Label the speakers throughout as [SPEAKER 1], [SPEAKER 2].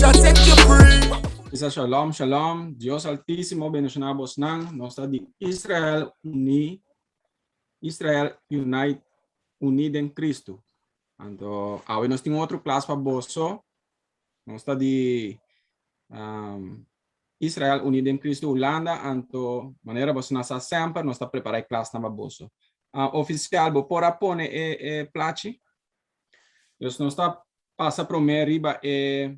[SPEAKER 1] Jah set you free.
[SPEAKER 2] Bisa shalom shalom Dios altisimo bendiciona bosnan nos ta di Israel uni Israel Unite uni den Cristo anto awe nos tin otro klas pa boso nos ta di um, Israel uni den Cristo Hulanda anto manera boso na sa semper nos ta prepara e klasnan pa boso uh, oficial bo por a pone e, e plachi Dus nos ta pasa promé riba e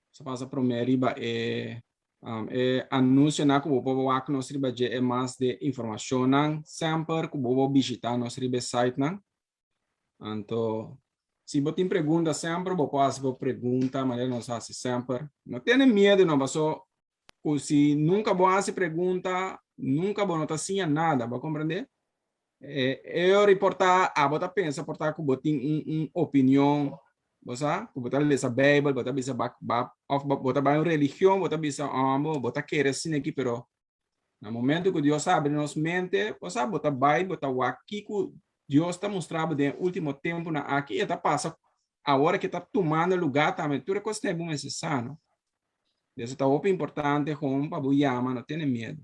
[SPEAKER 2] nos ta pasa promé riba e um, e anuncionan ku bo por wak nos riba dje e mas de informacionnan semper ku bo por bishita nos riba e sitenan. Anto si bo tin pregunta semper bo por hasi bo pregunta manera nos hasi semper. No tene miedo no paso ku si nunka bo hasi pregunta nunka bo no ta siña nada, bo a komprende? E ora por ta abo ta pensa por ta ku bo tin un un opinion, bo sa, ku bo ta lesa Bijbel, bo ta bisa ba ba of bo ta bai un religion, bo ta bisa oh bo ta kere asina aki, pero na momento ku Dios abri nos mente, bo sa, bo ta bai, bo ta wak kiko Dios ta mustra bo den e ultimo temponan aki, e ta pasa awor ke ta tumando lugar tambe, tur e kos ta e bo mester sa, no? Eso ta hopi importante gewoon pa bo yama, no tene miedo.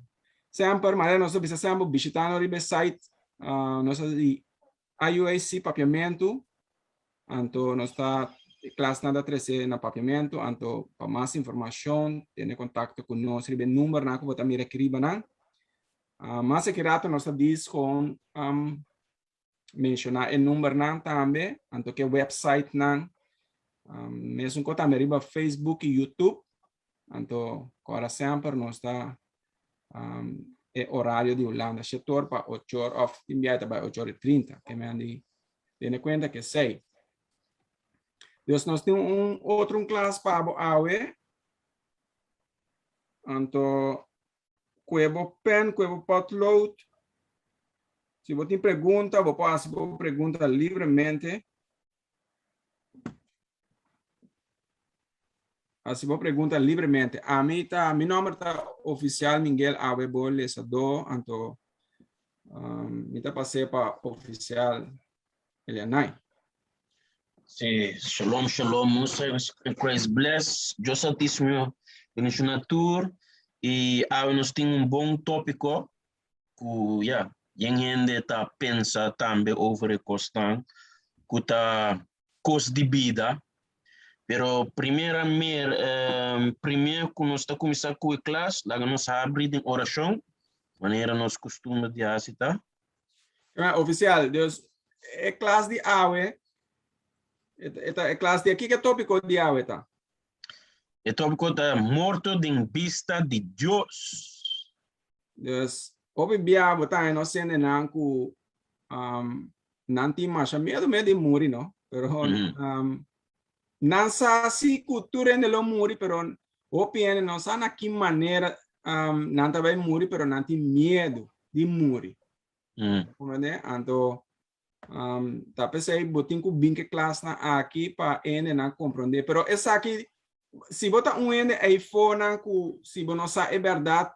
[SPEAKER 2] Semper, manera nos ta bisa semper, bishita nos riba e site, uh, nos ta di IUIC Papiamentu, anto nos ta klasnan ta trese na Papiamentu, anto pa mas informacion tene contacto cu nos riba e numbernan cu bo ta mira aki riba nan. Uh, mas aki rato nos ta dis gewoon um, menciona e numbernan tambe, anto ke websitenan, um, mesun ko tambe riba Facebook y YouTube, anto kora semper nos ta um, e horario di Hulanda, 7 or pa 8 or, of tin biaha ta bai 8 or y 30, ke men di tene cuenta ke sei. Dus nos tin un otro un klas pa bo awe, anto Kue bo pen, kue bo potlood. Si bo tin pregunta, bo por hasi bo pregunta libremente. Hasi bo pregunta libremente. Ami ta, mi nomber ta Oficial Miguel Awe bo lesadó, anto um, mi ta pasé pa Oficial Elianai.
[SPEAKER 3] Sí, shalom, shalom, Musa, Christ bless, Dios Altísimo, bendiciona tur, y awe nos tin un bon tópico, ku ya, yen hende ta pensa tambe over e kosnan, ku ta kos di bida, pero primera mer, eh, primer ku nos ta kuminsá ku e klas, laga nos habri den orashon, manera nos kustumber di hasi ta.
[SPEAKER 2] Ja, oficial, dus e klas di awe, e ta e klas di aki, ke tópiko di awe ta?
[SPEAKER 3] E tópiko ta morto den bista di Dios.
[SPEAKER 2] Dus, hopi bia bo ta no sende nan ku um, nan tin masha miedo me di muri, no? Pero mm. um, nan sa si ku tur hende lo muri, pero hopi hende no sa na ki manera um, nan ta bai muri, pero nan tin miedo di muri.
[SPEAKER 3] Mm.
[SPEAKER 2] Comprende? Anto, um, ta pesei bo tin ku bin ke klasnan aki pa hendenan komprondé. Pero esaki, si bo ta un hende eifonan ku si bo no sa e bèrdat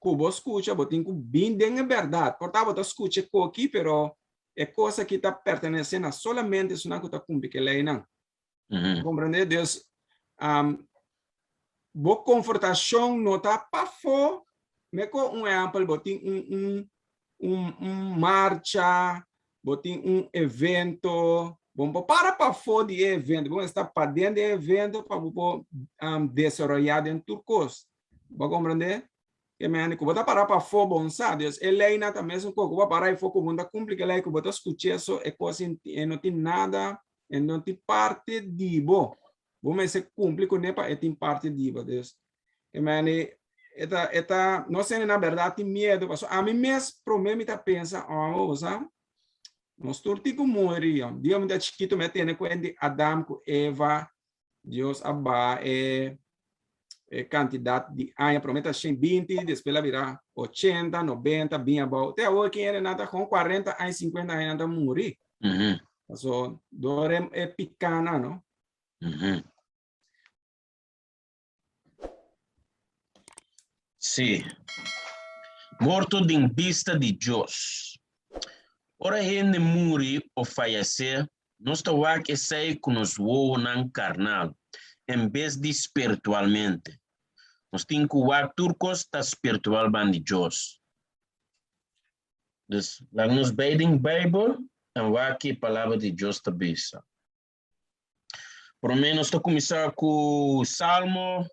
[SPEAKER 2] ku bo skucha, bo tin ku bin den e bèrdat. Por ta bo ta skucha e koki, pero e kos aki ta pertenesé na solamente esunnan ku ta kumpli ku e leinan.
[SPEAKER 3] Mm.
[SPEAKER 2] Comprende? Dus, um, bo konfrontashon no ta pafó. Me ko un ehèmpel, bo tin un, un, un, un marcha, bo tin un evento, bo no por para pafó di e evento, bo mester sta paden di e evento pa bo por um, desaroyá den tur kos. Bo comprende? Ke mende ku bo ta para pafó bo no sa. Dus e leinan ta mesun kos, ku bo para afó ku bo no ta kumpli ku e lei, ku bo ta skuch'é so e kos e no tin nada E no tin parti di bo. Bo mester cumpli cune pa e tin parti di bo. Dus, e mani, e ta, e ta, no sende na berdad tin miedo, paso ami mes prome mi ta pensa, oh, bo sa, nos tur tin cu muri, jong. Dia mi ta chikito mi a tene cuenta di Adam cu Eva, Dios a baha e e cantidad di aña, prome ta 120, despues la bira 80, 90, bin abao. Te awor ki hende nan ta con 40 aña, 50 aña nan ta muri.
[SPEAKER 3] Mm -hmm.
[SPEAKER 2] So, door e, e picana, no?
[SPEAKER 3] Mm -hmm. Sí. Morto den bista di Dios. Ora hende muri o fayesé, nos ta wak esei ku nos wowonan karnal. en bes di spiritualmente. Nos tin ku wak tur kos ta spiritual ban di Dios. Dus laga nos bai den Bijbel en wak ki palabra di Dios ta bisa. Promé nos ta kuminsá ku Salmo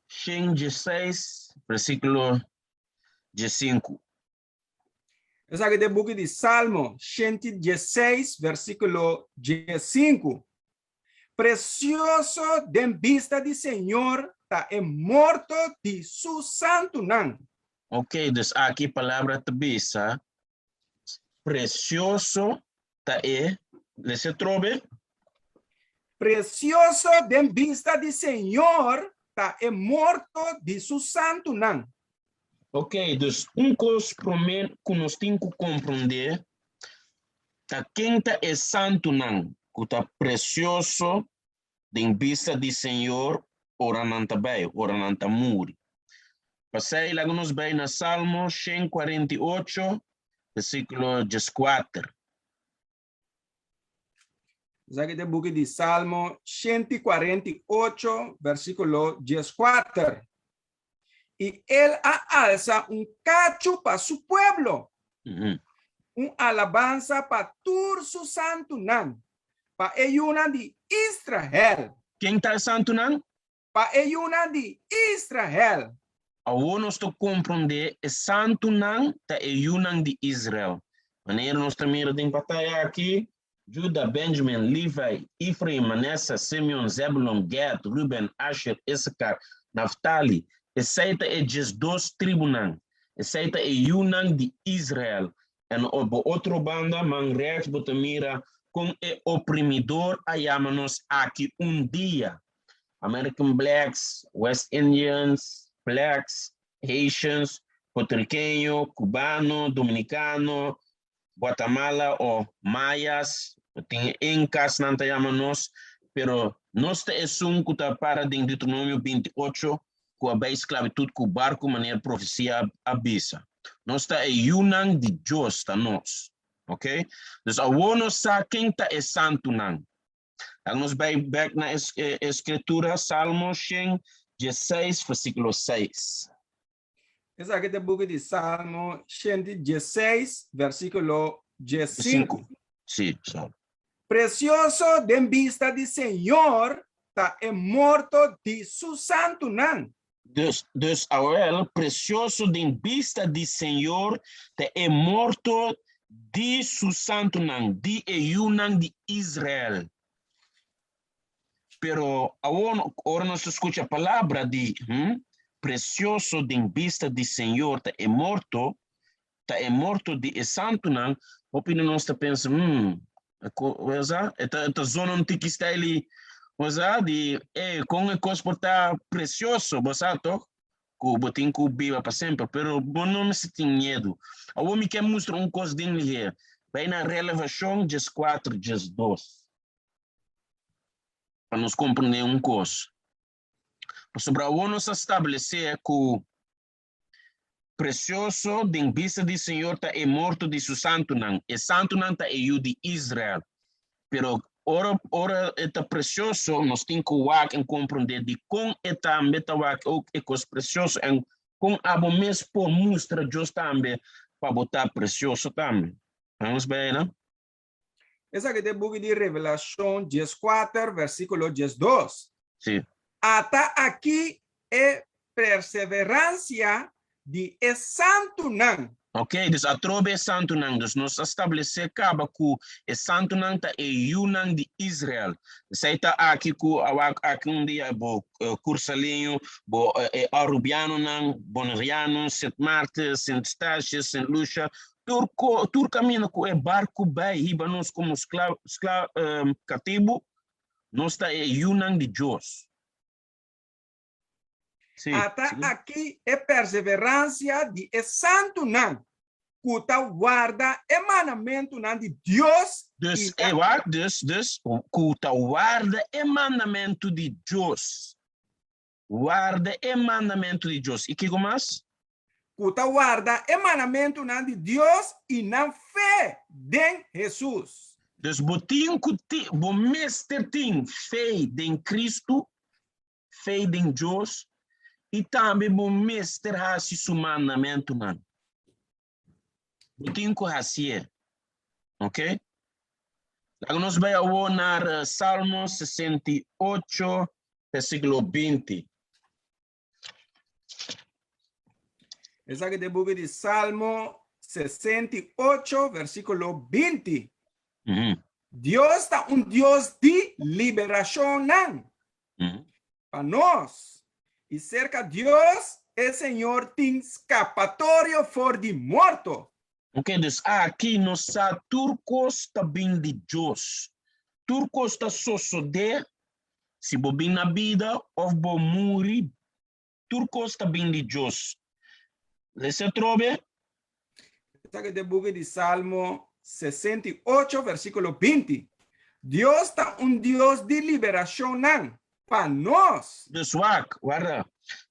[SPEAKER 3] 116, versíkulo 15.
[SPEAKER 2] Esaki ta e buki di Salmo 116, versíkulo 15. Presioso den bista di Señor ta e morto di su santunan.
[SPEAKER 3] Ok, dus aki palabra ta bisa presioso ta e, lesa trobe.
[SPEAKER 2] Presioso den bista di Señor ta e morto di su santunan.
[SPEAKER 3] Ok, dus un kos promé ku nos tin ku komprondé ta ken ta e santunan ku ta presioso den bista di Señor ora nan ta bai, ora nan ta muri. Pasei laga nos bai na Salmo 148, versíkulo 14.
[SPEAKER 2] Esaki ta e buki di Salmo 148, versíkulo 14. I el a alsa un kachu pa su pueblo, un alabansa pa tur su santunan, pa e yunan di Israel.
[SPEAKER 3] Ken ta e santunan?
[SPEAKER 2] Pa e yunan di Israel.
[SPEAKER 3] Awor nos ta komprondé e santunan ta e yunan di Israel. Manera nos ta mira den pantaya aki, Juda, Benjamin, Levi, Efraim, Manesse, Simeon, Zebulon, Gad, Ruben, Asher, Isakar, Naftali. Esei ta e 12 tribunan. Esei ta e yunan di Israel. En op bo otro banda, man rechts, bo ta mira kon e oprimidor a yama nos aki un dia. American blacks, West Indians, blacks, Haitians, puertorriqueño, cubano, dominicano, Guatemala o Mayas, tin Incas nan ta yama nos, pero nos ta esun ku ta para den Deuteronomio 28 ku a bai sklabitut ku barku manera profesia a bisa. Nos ta e yunan di Dios ta nos. Ok? Dus awor nos sa ken ta e santunan. Laga nos bai bek na e skritura, Salmo 116, versíkulo 6.
[SPEAKER 2] Esaki ta e buki di Salmo 116, versíkulo 15.
[SPEAKER 3] Sí, Salmo.
[SPEAKER 2] Presioso den bista di Señor ta e morto di su santunan.
[SPEAKER 3] Dus, dus awel, presioso den bista di Señor ta e morto di su santunan, di e yunan di Israel. Pero awor, ora nos ta skucha palabra di hm, presioso den bista di Señor ta e morto, ta e morto di e santunan, hopi di nos ta pensa, hmm, wesa, e ta, e ta zona un tiki stijl, wesa, di, eh, kon e kos por ta presioso, bo sa toch? Ku bo tin ku biba pa semper, pero bo no mester tin miedu. Awor mi ke mustra un kos den liher. Bai na Relevashon 14, 12. Pa nos komprendé un kos. Pasobra awor nos a stablesé ku Presioso den bista di Señor ta e morto di su santunan. E santunan ta e yu di Israel. Pero ora ora e ta presioso, nos tin ku wak en komprondé dikon e tambe ta wak ook e kos presioso en kon abo mes por mustra Dios tambe pa bo ta presioso tambe. Vamos bai einan?
[SPEAKER 2] Esaki ta e buki di Revelashon 14, versíkulo 12.
[SPEAKER 3] Sí.
[SPEAKER 2] Ata aki e perseveransia di e santunan.
[SPEAKER 3] Ok, dus atrobe e santunan. Dus nos a stablesé kaba ku e santunan ta e yunan di Israel. Esei ta aki ku a wak aki un dia bo Kursaleño, bo e Arubianonan, Boneriano, Sint Maarten, Sint Eustatius, Sint Lucia, Tur ko, tur kaminda ku e barku bai hiba nos komo skla, skla, um, katibu, nos ta e yunan di Dios.
[SPEAKER 2] Sí, Ata sí. aki e perseveransia di e santunan ku ta warda e mandamentunan di Dios
[SPEAKER 3] Dus, i e wak, dus, dus, ku ta warda e mandamentu di Dios. Warda e mandamentu di Dios. I kiko mas?
[SPEAKER 2] Ku ta warda e mandamentunan di Dios i nan fe den Hesus.
[SPEAKER 3] Dus bo tin ku tin, bo mester tin fe den Kristu. fe den Dios i tambe bo mester hasi su mandamentunan. Bo tin ku hasié. Ok? Laga nos bai awor na Salmo 68, versíkulo 20.
[SPEAKER 2] Esaki ta e buki di Salmo 68, versíkulo 20. Dios ta un Dios di liberashonnan pa nos, i serka Dios e Señor tin skapatorio for di morto.
[SPEAKER 3] Ok, dus aki nos sa tur kos ta bin di Dios. Tur kos ta sosodé si bo bin na bida òf bo muri, tur kos ta bin di Dios. Lesa atrobe.
[SPEAKER 2] Esaki ta e buki di Salmo 68, versíkulo 20. Dios ta un Dios di liberashonnan pa nos.
[SPEAKER 3] Dus wak, warda.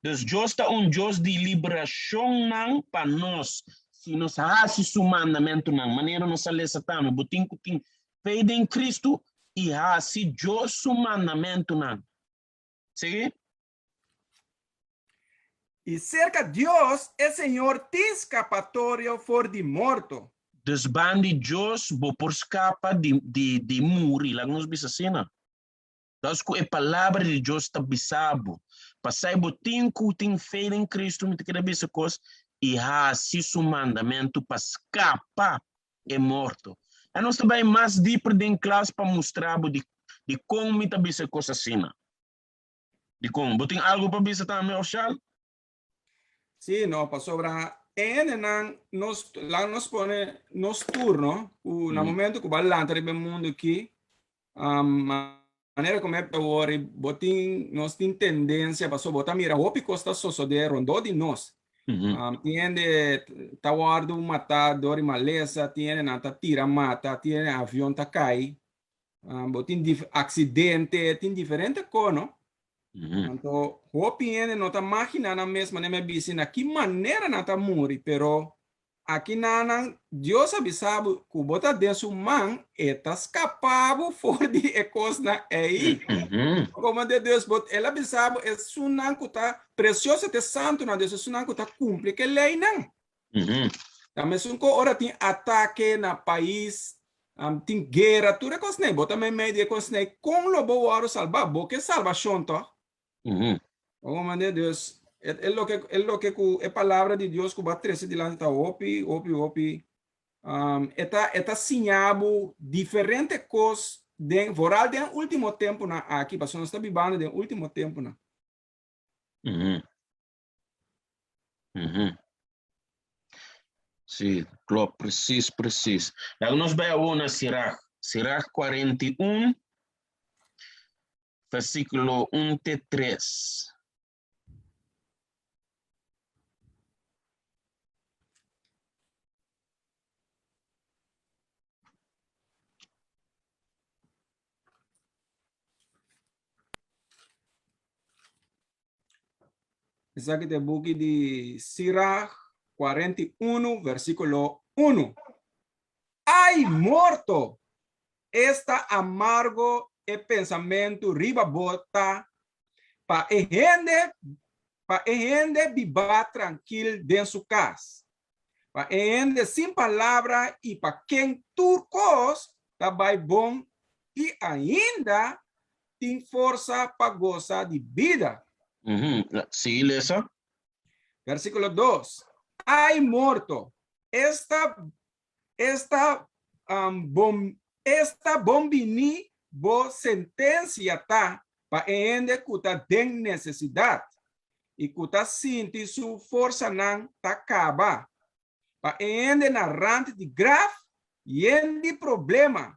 [SPEAKER 3] Dus Dios ta un Dios di liberashonnan pa nos, si nos hasi su mandamentunan. Manera nos a lesa tambe, bo tin ku tin fe den Kristu i hasi Dios su mandamentunan. Sigui.
[SPEAKER 2] I serka Dios e Señor tin skapatorio for di morto.
[SPEAKER 3] Dus ban di Dios bo por skapa di di di muri, laga nos bisa asina. Das ku e palabra di Dios ta bisa bo. Pasai bo tin ku tin fe den Kristu, mi ta kere bisa kos, i hasi su mandamentu pa skapa e morto. A nos ta bai mas diper den klas pa mustra bo di di kon mi ta bisa e kos asina. Dikon? Bo tin algu pa bisa tambe, Oshal?
[SPEAKER 2] Sí, no, pasobra e hendenan nos laga nos pone nos turno ku na momento ku bo a lanta riba e mundu aki, manera ku mi a awor bo tin nos tin tendensia pasobra bo ta mira hopi kos ta sosodé rondó di nos. Tin hende ta wòrdu matá dor di malesa, tin hendenan ta tira mata, tin hende avion ta kai. Bo tin accidente, tin diferente ko, no? Anto, hopi hende no ta magina nan mes manera mi a bisa na ki manera nan ta muri, pero aki nan Dios a bisa bo ku bo ta den su man, e ta skapa bo for di e kosnan ei. Komo de Dios, bo, el a bisa bo esunnan ku ta presioso te santunan Dios, esunnan ku ta kumpli ku e leinan. Ta mesun ku ora tin atake na pais, tin guera, tur e kosnan ei, bo ta meimei di e kosnan ei, kon lo bo wòrdu salbá? Bo ke salbashon tòg? Bo komprendé? Dus, e loke, e loke ku e palabra di Dios ku bo a trese dilanti ta hopi, hopi, hopi, e ta, e ta siña bo diferente kos den, vooral den último tempunan aki, pasobra nos ta bibando den último tempunan.
[SPEAKER 3] Mhm. Sí, klopt, precies, precies. Laga nos bai awor na Sirach. Sirach 41, versículo 1 te 3.
[SPEAKER 2] Esaki ta e buki di Sirach 41, versíkulo 1. Ai, morto! Esta amargo e pensamentu riba bo ta pa e hende pa e hende bibá trankil den su kas, pa e hende sin palabra i pa ken tur kos ta bai bon i ainda tin forsa pa gosa di bida.
[SPEAKER 3] Sigui lesa.
[SPEAKER 2] Versíkulo dos, Ai morto, esta esta bon esta bon bini bo sentensia ta pa e hende ku ta den nesesidat i ku ta sinti su forsanan ta kaba, pa e hende na rant di graf yen di problema,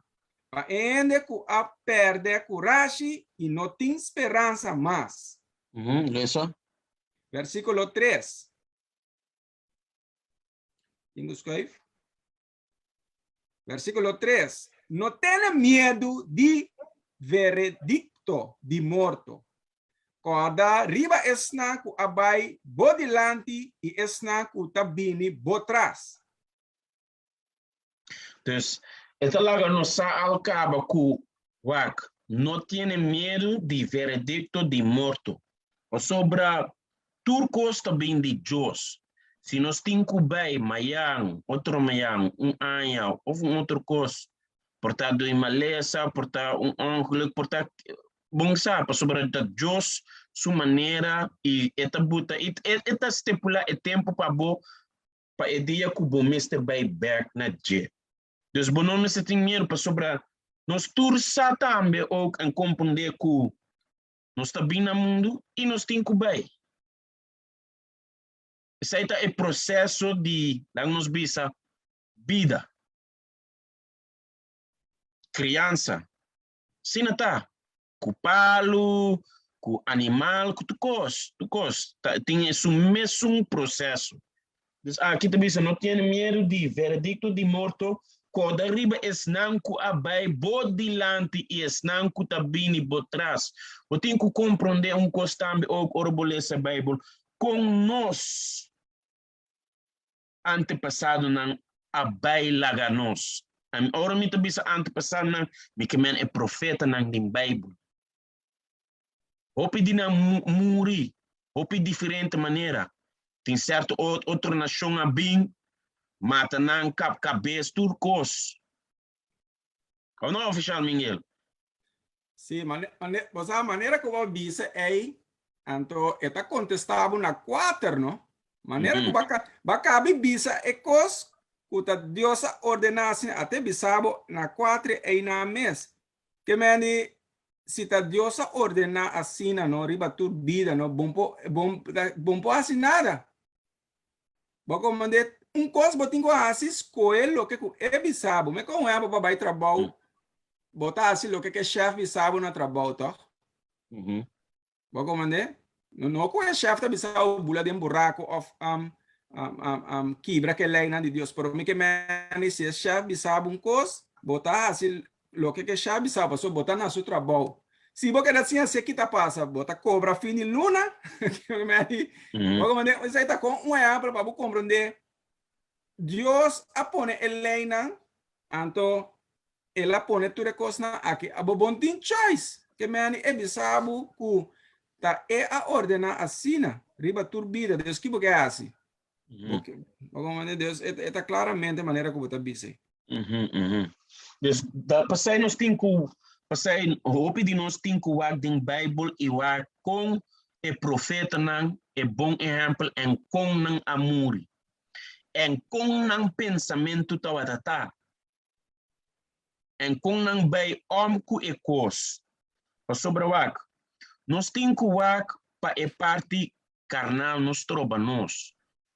[SPEAKER 2] pa e hende ku a pèrdè kurashi i no tin speransa mas.
[SPEAKER 3] Lesa.
[SPEAKER 2] Versíkulo tres. Tin ku skuif? Versíkulo tres, No tene miedu di veredikto di morto. Kòrda riba esnan ku a bai bo dilanti i esnan ku ta bini bo tras.
[SPEAKER 3] Dus, e ta laga nos sa al kaba ku, wak, no tene miedu di veredikto di morto. Pasobra tur kos ta bin di Dios. Si nos tin ku bai mayan, otro mayan, un aña òf un otro kos, por ta doi malesa, por ta un ongeluk, por ta bon sa, pasobra ta Dios su manera i e ta buta i e ta stipulá e tempu pa bo pa e dia ku bo mester bai bèk na dje. Dus bo no mester tin miedu pasobra nos tur sa tambe ook en komprondé ku nos ta bin na mundu i nos tin ku bai. Esei ta e proseso di, laga nos bisa, bida, kriansa. Asina ta, ku palu, ku animal, ku tur kos, tur kos ta tin e su mesun proseso. Dus aki ta bisa, no tene miedu di veredikto di morto, kòrda riba esnan ku a bai bo dilanti i esnan ku ta bini bo tras. Bo tin ku komprondé un kos tambe ook ora bo lesa Beibel, kon nos antepasadonan a bai laga nos. Ora mi ta bisa antepasadonan, mi ke men e profetanan den Beibel. Hopi di nan muri hopi diferente manera. Tin sèrto otro nashon a bin mata nan, kap kabes, tur kos. Òf no, Ofishal Mingel?
[SPEAKER 2] Sí, mane, mane, bo sa manera ku bo bisa ei, anto e ta kontestá bo na kuater, no? Manera ku ba ka, ba kabi bisa e kos ku ta Dios a ordená asina, a te bisa bo na kuater ei nan mes. Ke meni si ta Dios a ordená asina, no, riba tur bida, no, bon por, bon, bon por hasi nada. Bo komand'é un kos bo tin ku hasi, skohe loke ku e bisa bo. Me kon bo pa bai trabou, bo ta hasi loke ku e shèf bisa bo na trabou, tòg? Bo komand'é? No, no ku e shèf ta bisa bo bula den buraku òf kibra ku e leinan di Dios, pero mi ke meni si e shèf bisa bo un kos, bo ta hasi loke ku e shèf bisa bo, pasobra bo ta na su trabou. Si bo keda sin hasi ki ta pasa? Bo ta kobra fin di luna? Bo komprendé? Esei ta kon un ehèmpel pa bo komprendé. Dios a pone e leinan, anto el a pone tur e kosnan aki. Abo bon tin choice. Ke meni e bisa bo ku ta e a ordená asina riba tur bida. Dios ki bo ke hasi? Bo komprendé? Dios e ta klaramente manera ku bo ta bisa.
[SPEAKER 3] Dus da pasai nos tin ku pasai hopi di nos tin ku wak den Bijbel i wak kon e profetanan e bon ehèmpel en kon nan a muri en kon nan pensamentu tabata ta en kon nan bai om ku e kos. Pasobra wak nos tin ku wak pa e parti karnal no stroba nos.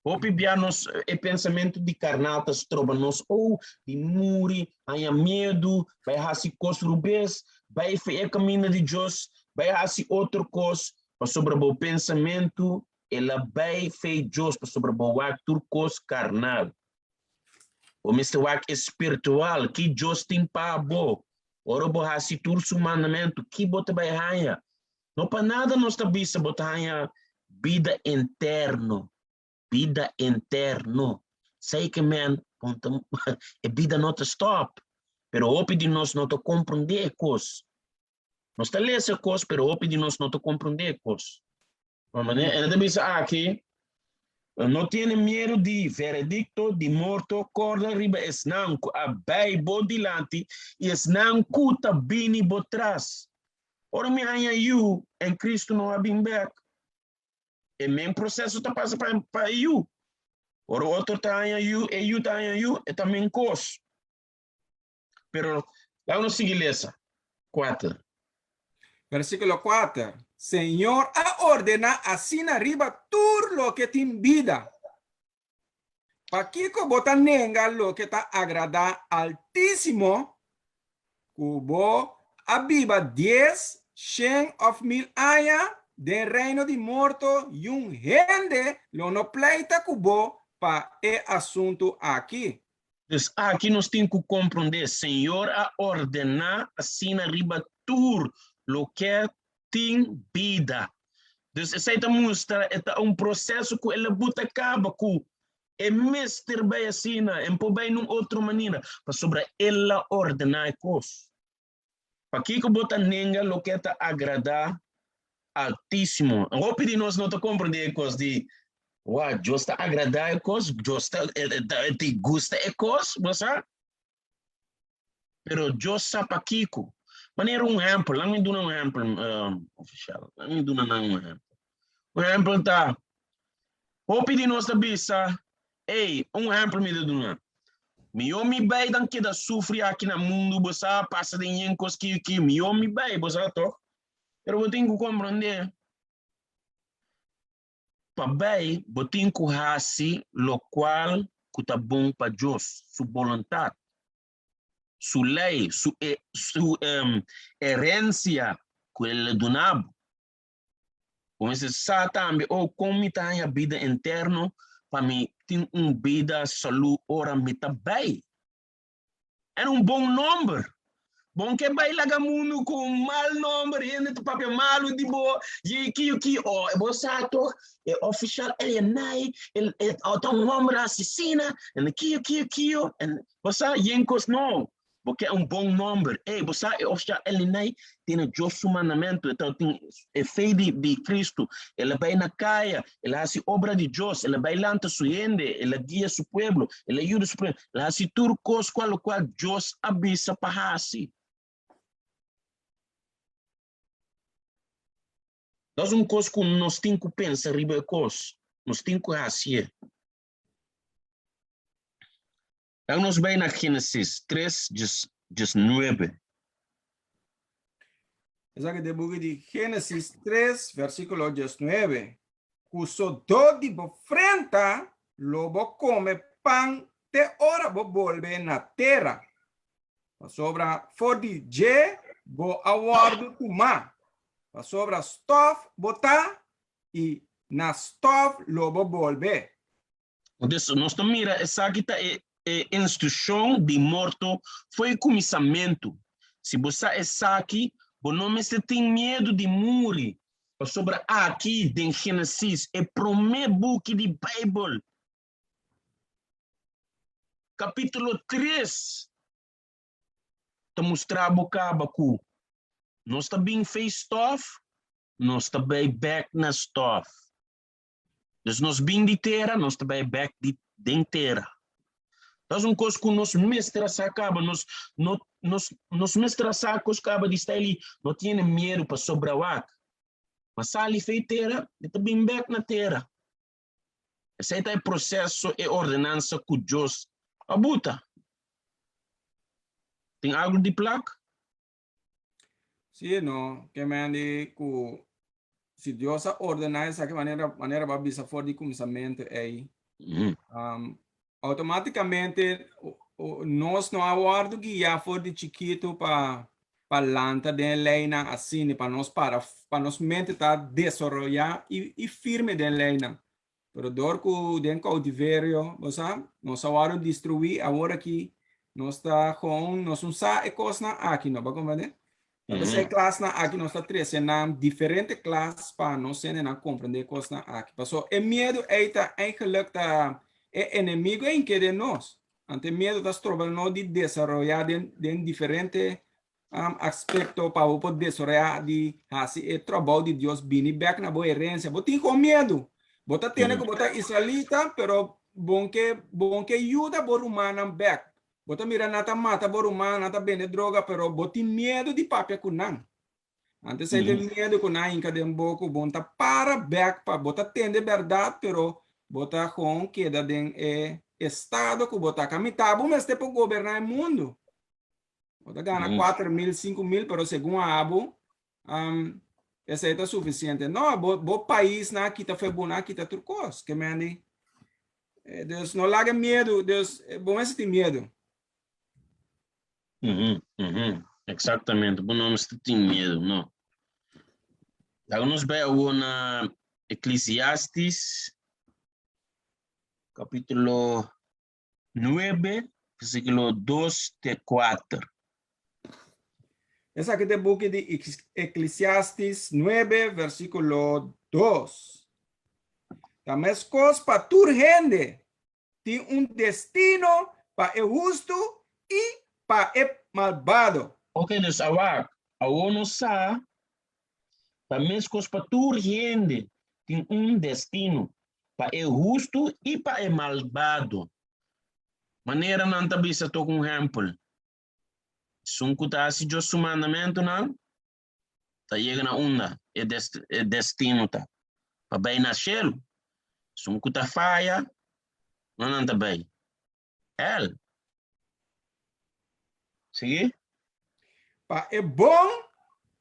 [SPEAKER 3] Hopi bia nos e pensamentu di karnal ta stroba nos, oh, di muri, haña miedu, bai hasi kos rubes, bai fe e kaminda di Dios, bai hasi otro kos, pasobra bo pensamentu el a bai fe Dios, pasobra bo wak tur kos karnal. Bo mester wak e spiritual, ki Dios tin pa bo. Ora bo hasi tur su mandamentu, ki bo ta bai haña? No pa nada nos ta bisa bo ta haña bida interno, bida interno. Sei ke men, e bida no ta stop, pero hopi di nos no ta komprondé e kos. Nos ta lesa e kos, pero hopi di nos no ta komprondé e kos. E ta bisa aki, no tiene miedu di veredikto di morto, kòrda riba esnan ku a bai bo dilanti i esnan ku ta bini bo tras. Ora mi haña yu en Cristo no a bin bek. E men proseso ta pasa pa pa e yu. Ora otro ta haña yu, e yu ta haña yu, e ta men kos. Pero laga nos sigui lesa. Kuater.
[SPEAKER 2] Versíkulo kuater, Señor a ordená asina riba tur loke tin bida. Pakiko bo ta nenga loke ta agradá Altísimo, ku bo a biba dies, shen òf mil aña den reino di morto i un hende lo no pleita ku bo pa e asuntu aki?
[SPEAKER 3] Dus aki nos tin ku komprondé, Señor a ordená asina riba tur loke tin bida. Dus esei ta mustra e ta un proseso ku el a buta kaba ku e mester bai asina, e por bai nun otro manera, pasobra el a ordená e kos. Pakiko bo ta nenga loke ta agradá? Altísimo. Hopi di nos no ta komprendé e kos di, Wak, Dios ta agradá e kos, Dios ta, e, e, ta, e ti gusta e kos, bo sa? Pero Dios sa pakiko. Manera un ehèmpel, laat mi duna un ehèmpel, um, ofisial, laat mi duna nan un ehèmpel. Un ehèmpel ta, hopi di nos ta bisa, ey, un ehèmpel mi ta duna, Mihó mi bai dan keda sufri aki na mundu, bo sa, pasa den yen kos ki ki, mihó mi bai, bo sa tòg? Pero bo tin ku komprondé, pa bai bo tin ku hasi lokual ku ta bon pa Dios, su boluntat, su lei, su su herensia ku el a duna bo. Bo mester sa tambe, oh, kon mi ta haña bida eterno pa mi tin un bida salú ora mi ta bai. Era un bon nomber. Bon ke bai laga mundu ku un mal nomber, hende ta papia malu di bo, yi ki ki, oh, bo sa toch, e official Elianai, el, el, oh, ta un homber asesina, en ki ki ki, en bo sa, yen kos no. Bo ke un bon nomber. Ey, bo sa e official Elianai tiene Dios su mandamento, e ta tin e fe di, di Cristo. El a bai na kaya, el a hasi obra di Dios, el a bai lanta su hende, el a guia su pueblo, el a yuda su pueblo. El a hasi tur kos kua lokual Dios a bisa pa hasi. Dat un kos ku nos tin ku pensa riba e kos. Nos tin ku hasié. Dan nos bai na Génesis 3, 19.
[SPEAKER 2] Esaki ta e buki di Génesis 3, versíkulo 19. Ku sodó di bo frenta lo bo kome pan te ora bo bolbe na tera, pasobra for di dje bo a wòrdu tumá, pasobra stòf bo ta i na stòf lo bo bolbe.
[SPEAKER 3] Entonces, nos ta mira esaki ta e, e instrukshon di morto for e kuminsamentu. Si bo sa esaki, bo no mester tin miedu di muri, pasobra aki den Génesis, e promé buki di Beibel, kapítulo 3, ta mustra bo kaba ku nos ta bin fei stòf, nos ta bai bèk na stòf. Dus nos bin di tera, nos ta bai bek di den tera. Dat is un kos ku nos mester a sa kaba. Nos, no, nos, nos mester a sa kos kaba di stijl no tiene miedo pasobra wak. Ma sali fei tera, e ta bin bek na tera. Esei ta e proseso, e ordenansa ku Dios a buta. Tin algu di plak?
[SPEAKER 2] Sí, no, ke men di ku si Dios a ordená esaki manera manera ba bisa for di kuminsamentu ei, mm. um, automáticamente nos no a wòrdu guiá for di chikitu pa pa lanta den leinan asina, pa nos para pa nos mente ta desaroyá i, i firme den leinan. Pero dor ku den koutiverio, bo sa, nos a wòrdu destruí, awor aki nos ta gewoon, nos no sa e kosnan aki, no, bo a komprendé? Ta p'esei e klasnan aki nos ta trese nan diferente klas pa nos hendenan komprendé e kosnan aki. Paso e miedu ei ta eigenlijk ta e enemigo ei ke den nos. Anto e miedu ta stroba nos di desaroyá den den diferente aspekto pa bo por desaroyá di hasi e trabou di Dios bini bèk na bo herensia. Bo tin kon miedu. Bo ta tende ku bo ta israelita, pero bon ke bon ke yuda bo rumannan bèk. Bo ta mira nan ta mata bo ruman, nan ta bende droga, pero bo tin miedu di papia ku nan. Antes ei tin miedu ku nan hinka den bo ku bon ta para bèk pa bo ta tende bèrdat, pero bo ta gewoon keda den e estado ku bo ta. Kaminta bo mester por goberná e mundu. Bo ta gana 4 mil, 5 mil, pero segun abo, esei ta sufisiente. No, bo, bo pais nan a kita fe bo, nan a kita tur kos. Ke men di? Dus no laga miedu, dus bo mester tin miedu.
[SPEAKER 3] Exactamente, bo no mester tin miedu, no. Laga nos bai awor na Eclesiastes, capítulo 9, versículo 2 te 4.
[SPEAKER 2] Esaki ta e buki di Eclesiastes 9, versículo 2. Ta meskos pa tur hende, tin un destino pa e hustu i pa e malbado.
[SPEAKER 3] Ok, dus awak, awor nos sa. Ta meskos pa tur hende tin un destino, pa e hustu i pa e malbado. Manera nan ta bisa tok un ehèmpel, Esun ku ta hasi Dios su mandamentunan ta yega na unda e destino ta, pa bai na shelu. Esun ku ta faya, no nan ta bai. Hel. Sigui.
[SPEAKER 2] Pa e bon,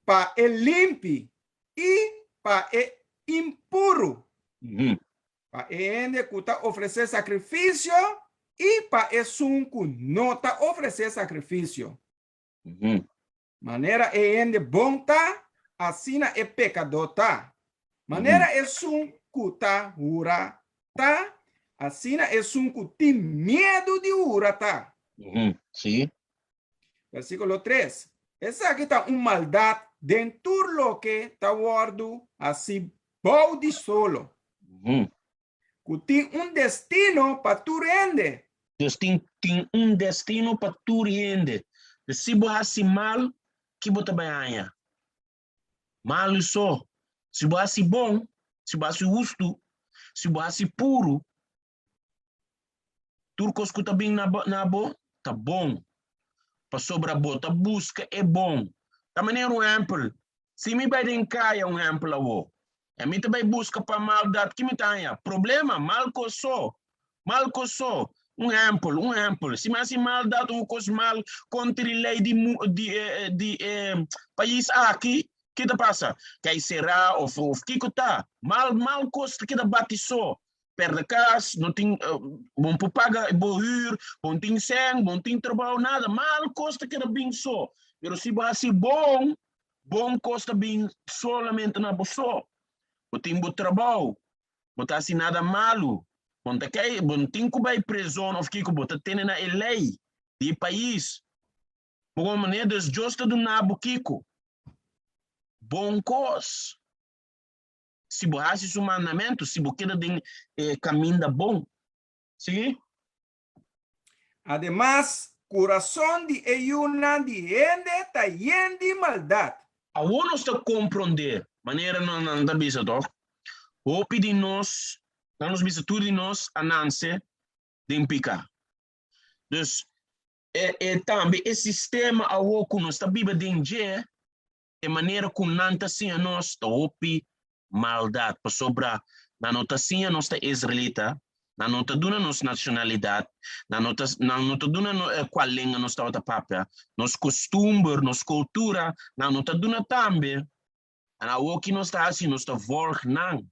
[SPEAKER 2] pa e limpi i pa e impuru. Pa e hende ku ta ofresé sakrifisio i pa esun ku no ta ofresé sakrifisio. Manera e hende bon ta, asina e pekadó ta. Manera esun ku ta hura ta, asina esun ku tin miedu di hura ta.
[SPEAKER 3] Sí.
[SPEAKER 2] Versíkulo 3. Esaki ta un maldat den tur loke ta wòrdu hasí bou di solo. Ku tin un destino pa tur hende.
[SPEAKER 3] Dios tin tin un destino pa tur hende. Dus si bo hasi mal, ki bo ta bai haña? Malu so. Si bo hasi bon, si bo hasi hustu, si bo hasi puru, tur kos ku ta bin na bo, na bo ta bon. Pasobra bo ta buska e bon. Ta manera un ehèmpel, si mi bai den kaya, un ehèmpel awo, e mi ta bai buska pa maldat, ki mi ta haña? Problema, mal kos so, mal kos so. Un ehèmpel, un ehèmpel, si mi hasi maldat òf un kos mal kontra di lei di di e di e pais aki, ki ta pasa? Kai será òf òf kiko ta? Mal mal kos ta keda bati so. Perde kas, no tin, bo no por paga bo huur, bo no tin sèn, bo no tin trabou, nada. Mal kos ta keda bin so. Pero si bo hasi bon, bon kos ta bin solamente na bo so. Bo tin bo trabou, bo ta hasi nada malu, bo no ta kai, bo no tin ku bai prizon òf kiko, bo ta tene na e lei di e pais. Bo komo manera, dus Dios ta duna bo kiko? Bon kos. Si bo hasi su mandamentu, si bo keda den e kaminda bon. Sigui.
[SPEAKER 2] Ademas, kurason di e yunan di hende ta yen di maldat.
[SPEAKER 3] Awor nos ta komprondé, manera nan ta bisa tòg, hopi di nos, nan nos bisa tur di nos a nanse den piká. Dus, e e tambe e sistema awor ku nos ta biba den dje, e manera ku nan ta siña nos ta hopi maldat, pasobra nan no ta siña nos ta israelita, nan no ta duna nos nashonalidat, nan no ta nan no ta duna no kua lenga nos tabata papia, nos kostumber, nos kultura, nan no ta duna tambe. En awor ki nos ta hasi? Nos ta volg nan.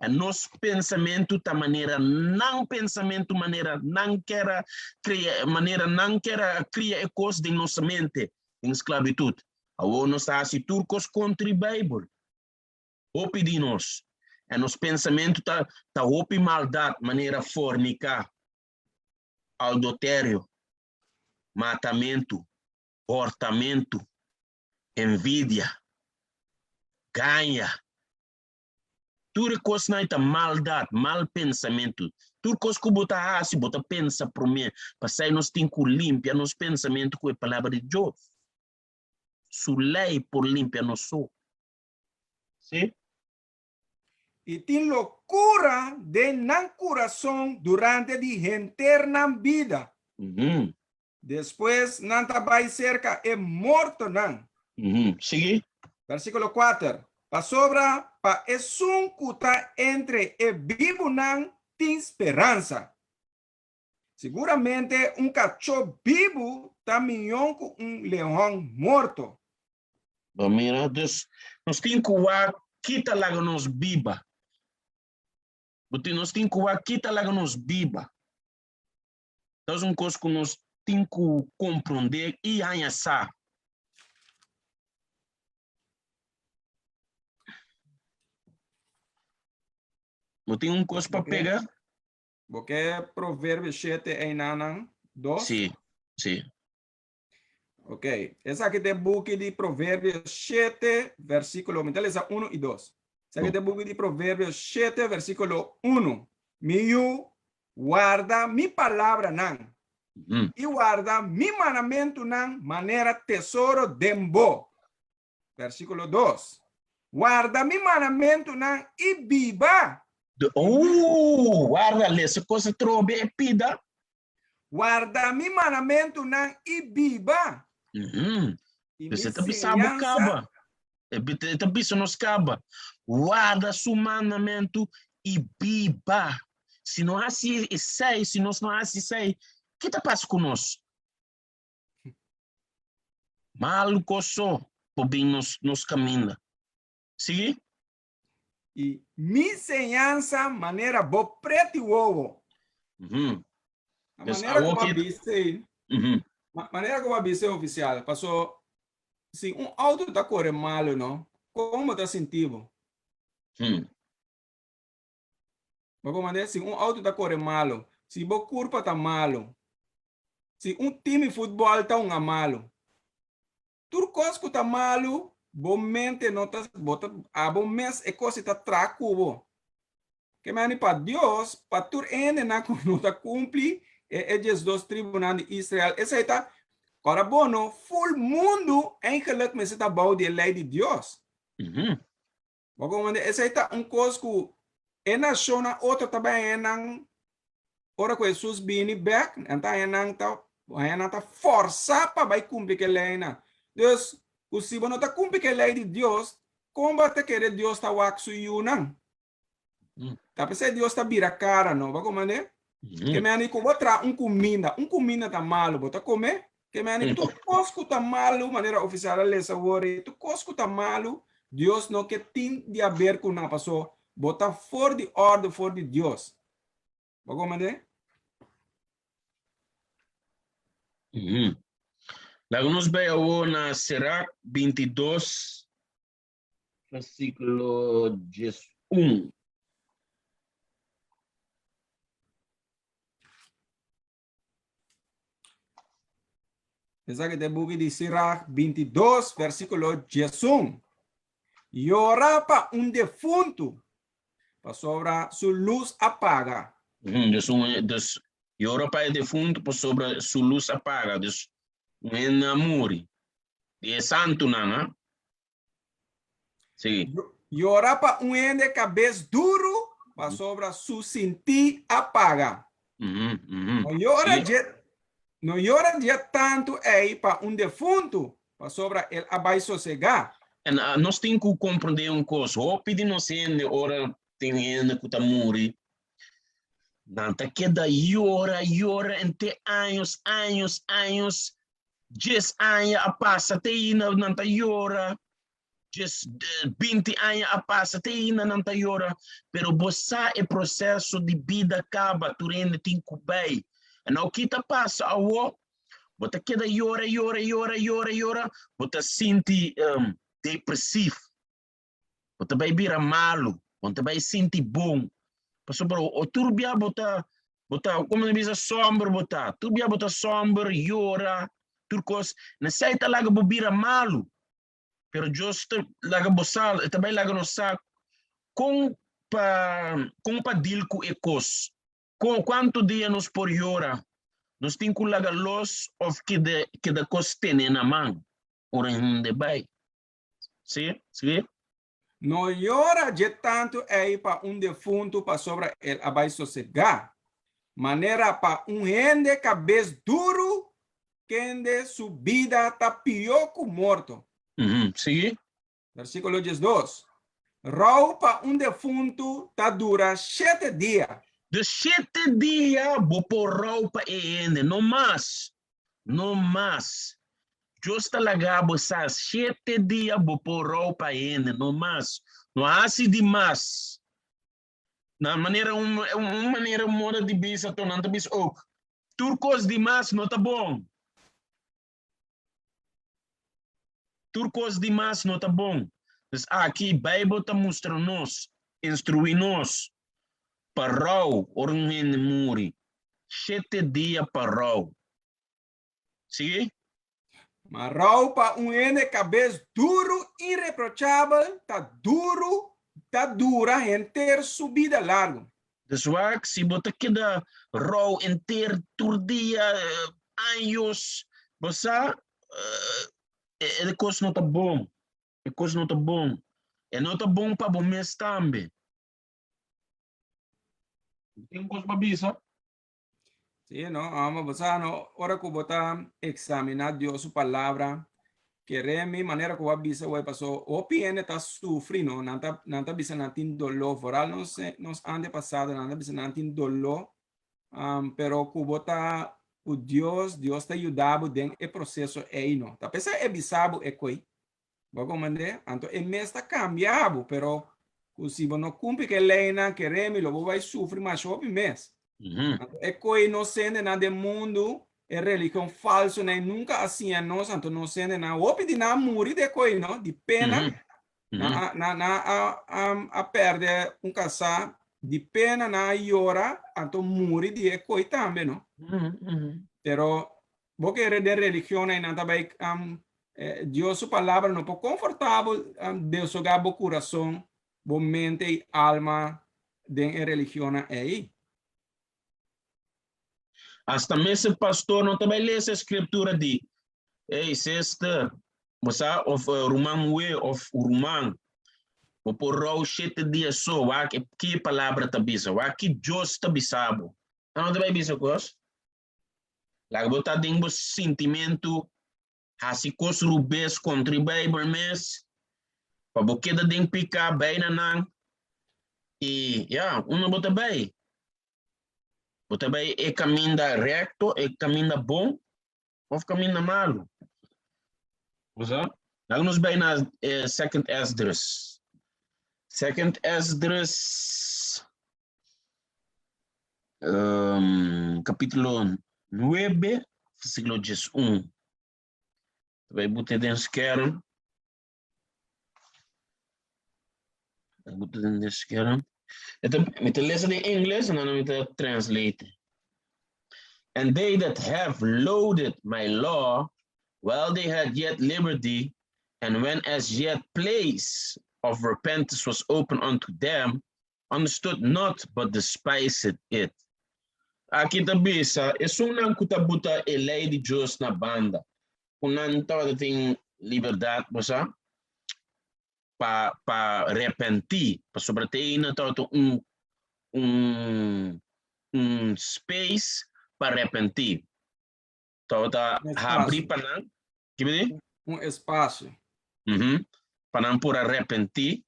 [SPEAKER 3] En nos pensamentu ta manera nan pensamentu, manera nan ker a kria, manera nan ker a kria e kos den nos mente, den sklabitut. Awor nos ta hasi tur kos kontra e Beibel. Hopi di nos. En nos pensamentu ta ta hopi maldat, manera forniká, aldoterio, matamentu, hòrtamentu, envidia, gaña. Tur e kosnan ei ta maldat, mal pensamentu. Tur kos ku bo ta hasi, bo ta pensa promé. Pasai nos tin ku limpia nos pensamentu ku e Palabra di Dios. Su lei por limpia nos so. Sí?
[SPEAKER 2] I tin lokura den nan kurason durante di henter nan bida. Despues nan ta bai serka e mortonan.
[SPEAKER 3] Sigui.
[SPEAKER 2] Versíkulo kuater, Pasobra pa esun ku ta entre e bibunan tin speransa. Siguramente un kachó bibu ta mihó ku un leon morto.
[SPEAKER 3] Bo mira, dus nos tin ku wak kita laga nos biba. Bo tin, nos tin ku wak kita laga nos biba. Ta un kos ku nos tin ku komprondé i haña sa. Bo tin un kos pa pega?
[SPEAKER 2] Bo ke Proverbio 7 einanan 2?
[SPEAKER 3] Sí, sí.
[SPEAKER 2] Ok, esaki ta e buki di Proverbio 7, versíkulo, mi ta lesa 1 i 2. Esaki ta e buki di Proverbio 7, versíkulo 1. Mi yu, warda mi palabranan i warda mi mandamentunan manera tesoro den bo. Versíkulo 2. Warda mi mandamentunan i biba.
[SPEAKER 3] De, oh, warda, lesa kos atrobe e pida.
[SPEAKER 2] Warda mi mandamentunan i biba. I mi
[SPEAKER 3] Pues e ta bisa bo
[SPEAKER 2] siñansa.
[SPEAKER 3] kaba. E ta bisa nos kaba. Warda su mandamentu i biba. Si no hasi esei, si nos no hasi esei, ki ta pasa ku nos? Malu kos so por bin nos nos kaminda. Sigui.
[SPEAKER 2] I mi señansa manera bo preti wowo. A
[SPEAKER 3] Dus
[SPEAKER 2] manera
[SPEAKER 3] awor
[SPEAKER 2] ku a
[SPEAKER 3] ki-
[SPEAKER 2] bisa, manera ku a bisa ofisial, paso si un auto ta kore malu, no, kon bo ta sinti bo? Bo por manda si un auto ta kore malu, si bo kurpa ta malu, si un team di futbòl ta hunga malu, tur kos ku ta malu, bo mente no ta, bo ta, abo mes e kos ei ta traha ku bo. Ke meni pa Dios, pa tur hendenan ku no ta kumpli e e diesdos tribunan di Israel, esei ta, ora bo no, ful mundu eigenlijk mester ta bou di e lei di Dios. Bo comprende? Esei ta un kos ku e nashonnan otro ta bai haña nan ora ku Hesus bini bèk, nan ta haña nan ta haña nan ta fòrsá pa bai kumpli ku e leinan. Dus, ku si bo no ta kumpli ku e lei di Dios, kon bo ta kere Dios ta wak su yunan? Ta p'esei Dios ta bira kara, no? Bo comprende? Ke meni ku bo traha un kuminda, un kuminda ta malu, bo ta kome? Ke meni tur kos ku ta malu, manera ofisial a lesa awor ei, tur kos ku ta malu, Dios no ke tin di haber ku nan, paso bo ta for di òrdu, for di Dios. Bo comprende?
[SPEAKER 3] Laga nos bai awor na Serac 22, Versíkulo 11.
[SPEAKER 2] Esaki ta e buki di Sirach 22, versíkulo 11. Yora pa un defuntu, pasobra su lus a paga.
[SPEAKER 3] Dus, un, dus yora pa e defuntu pasobra su lus a paga. Dus un hende a muri. Di e santunan, ha? Sí.
[SPEAKER 2] Yora pa un hende kabes duru, pasobra su sintí a paga. No yora dje, no yora dje tantu ei pa un defuntu, pasobra el a bai sosegá.
[SPEAKER 3] En nos tin ku komprendé un kos, hopi di nos hende ora tin hende ku ta muri, nan ta keda yora, yora henter años, años, años, Djes aña a pasa te ainda nan ta yora. Djes 20 aña a pasa te ainda nan ta yora. Pero bo sa e proceso di bida caba, tur hende tin cu bay. En nou ki ta pasa awo? Bo ta keda yora, yora, yora, yora, yora. Bo ta sinti um, depresief. Bo ta bai bira malu, bo no ta bai sinti bon. Pasobra o tur bia bo ta, bo ta, komo ta bisa, somber bo ta. Tur bia bo ta somber, yora, tur kos. Nesei ta laga bo bira malu. Pero Dios ta laga bo sa, e ta bai laga nos sa kon pa, kon pa deal ku e kos. Kon, kuantu dia nos por yora? Nos tin ku laga los òf keda, keda kos tene na man ora hende bai. Sí, sí.
[SPEAKER 2] No yora dje tantu ei pa un defuntu pasobra el a bai sosegá, manera pa un hende kabes duru kende su bida ta pió ku morto.
[SPEAKER 3] Sigui.
[SPEAKER 2] Versíkulo 12. Rou pa un defuntu ta dura shete dia.
[SPEAKER 3] Dus shete dia bo por rou pa e hende, no mas. No mas. Dios ta laga bo sa shete dia bo por rou pa hende, no mas. No hasi di mas. Na manera un, un manera moda di bisa to nan ta bisa ook, tur kos di mas no ta bon. Tur kos di mas no ta bon. Dus aki Bijbel ta mustra nos, instrui nos, pa rou ora un hende muri. Shete dia pa rou. Sigui.
[SPEAKER 2] Ma rou pa un hende kabes duru ireprochabel ta duru ta dura henter su bida largu.
[SPEAKER 3] Dus wak si bo ta keda rou henter tur dia años bo sa e kos no ta bon e kos no ta bon. E no ta bon pa bo mes tambe. Tin kos pa bisa?
[SPEAKER 2] Sí, no, amo, bo sa, no, ora ku bo ta examiná Dios su palabra, kere mi manera ku bo a bisa wei paso hopi hende ta sufri, no, nan ta, nan ta bisa nan tin doló, vooral nos, nos antepasado, nan ta bisa nan tin doló, um, pero ku bo ta ku Dios, Dios ta yuda bo den e proseso ei, no. Ta p'esei e bisa bo e koi, Bo comprende? Anto e mes ta cambia bo, pero cu si bo no cumpli cu e leynan, keremi, lo bo bay sufri masha hopi mes. Anto e coy nos hendenan den mundo, e religion falsonan nunca a siña nos, anto nos hendenan, hopi di nan a muri di e coy, no? Di pena, nan a, nan, nan a, a, a perde un casá, di pena nan a yora, anto muri di e coy tambe, no? Pero bo kere den religionnan nan ta bay Dios su palabra no por conforta bo, desoga bo curason, bo mente y alma den e religionnan ey.
[SPEAKER 3] Hasta mes e pastor no ta bay lesa e scriptura di, Hey sister, bo sa of ruman muhe of ruman, bo por rou shete dia so, wak ki e palabra ta bisa, wak ki Dios ta bisa bo. Nan no ta bay bisa cos. Laga bo ta den bo sintimentu, hasi kos rubes kontra e Beibel mes, pa bo keda den piká bai na nan. I ya, unda bo ta bai? Bo ta bai e kaminda rekto, e kaminda bon, òf kaminda malu? Bo sa? Laga nos bai na Second Esdras. Second Esdras. Um, capítulo 9, versículo 11. Bai bote den scherm. Bai bote den scherm. Mi ta lesa den Ingles en dan mi ta translate. And they that have loaded my law while they had yet liberty, and when as yet place of repentance was open unto them, understood not but despised it. Aki ta bisa, esunnan ku ta buta e lei di Dios na banda, ku nan tabata tin liberdat, bo sa, pa pa repentí, pasobra te ei nan tabata un un un space pa repentí. Tabata habrí pa nan, ki bo di?
[SPEAKER 2] Un espasio.
[SPEAKER 3] Pa nan por a repentí.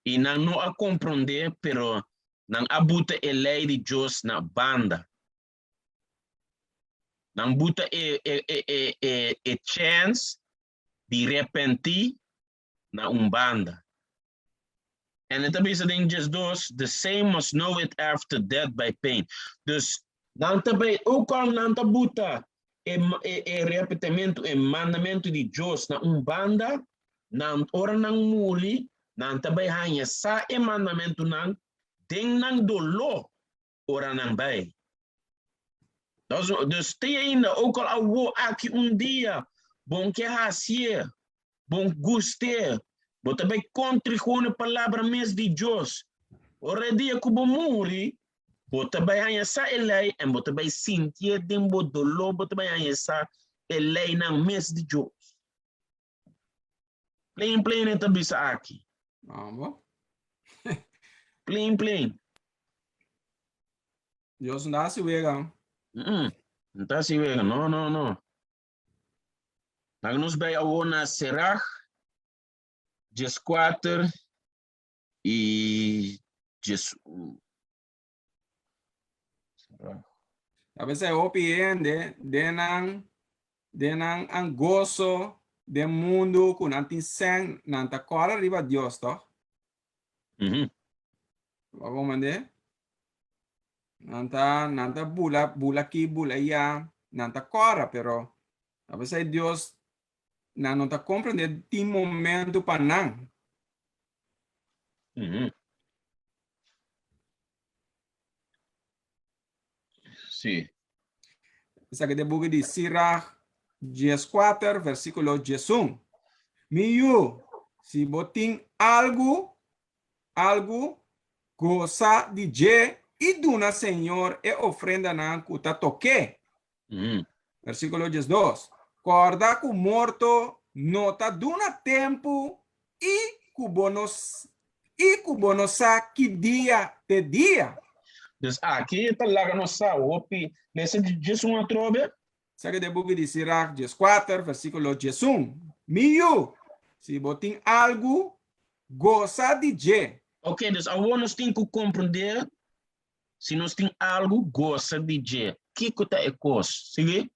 [SPEAKER 3] I nan no a komprondé, pero nan a buta e lei di Dios na banda. Nan buta e e e e e e chèns di repentí na un banda. En e ta bisa den 12, the same must know it after death by pain. Dus nan ta bay, ook al nan ta buta e, e, e repetimentu, e mandamentu di Dios na un banda, nan ora nan muri, nan ta bay haña sa e mandamentunan den nan doló ora nan bay. Dus, dus te ainda, ook al awo aki un dia, bon ke hasie, bon guste, bo ta bay kontri gewoon e palabra mes di Dios. Ora e dia ku bo muri, bo ta bay haña sa e lei en bo ta bay sintie den bo doló, bo ta bay haña sa e leinan mes di Dios. Plain plain e ta bisa aki.
[SPEAKER 2] Vamos.
[SPEAKER 3] Plain plain.
[SPEAKER 2] Dios no ta hasi wega.
[SPEAKER 3] Mm no ta hasi wega. No, no, no. Laga nos bai awor na Serach 14 i 11. Serach.
[SPEAKER 2] A veces hopi hende den nan den nan angoso den mundu ku nan tin sèn, nan ta kòrda riba Dios, tòg? Bo a komprendé? Nan ta nan ta bula bula aki bula ayá, nan ta kòrda, pero a veces Dios nan no ta komprendé tin momento pa nan.
[SPEAKER 3] Sí.
[SPEAKER 2] Esaki ta e buki di Sirach 14, versíkulo 11. Mi yu, si bo tin algu, algu, gosa di dje i duna Señor e ofrendanan ku ta tok'é. Versíkulo 12. Kòrda ku morto no ta duna tempu i. ku bo no i ku bo no sa ki dia te dia.
[SPEAKER 3] Dus aki ta laga nos sa hopi. Lesa djes un atrobe.
[SPEAKER 2] Sa ke den buki di Sirach 14, versíkulo 11. Mi yu, si bo tin algu, gosa di dje.
[SPEAKER 3] Ok, dus awor nos tin ku komprendé si nos tin algu, gosa di dje. Kiko ta e kos? Sigui.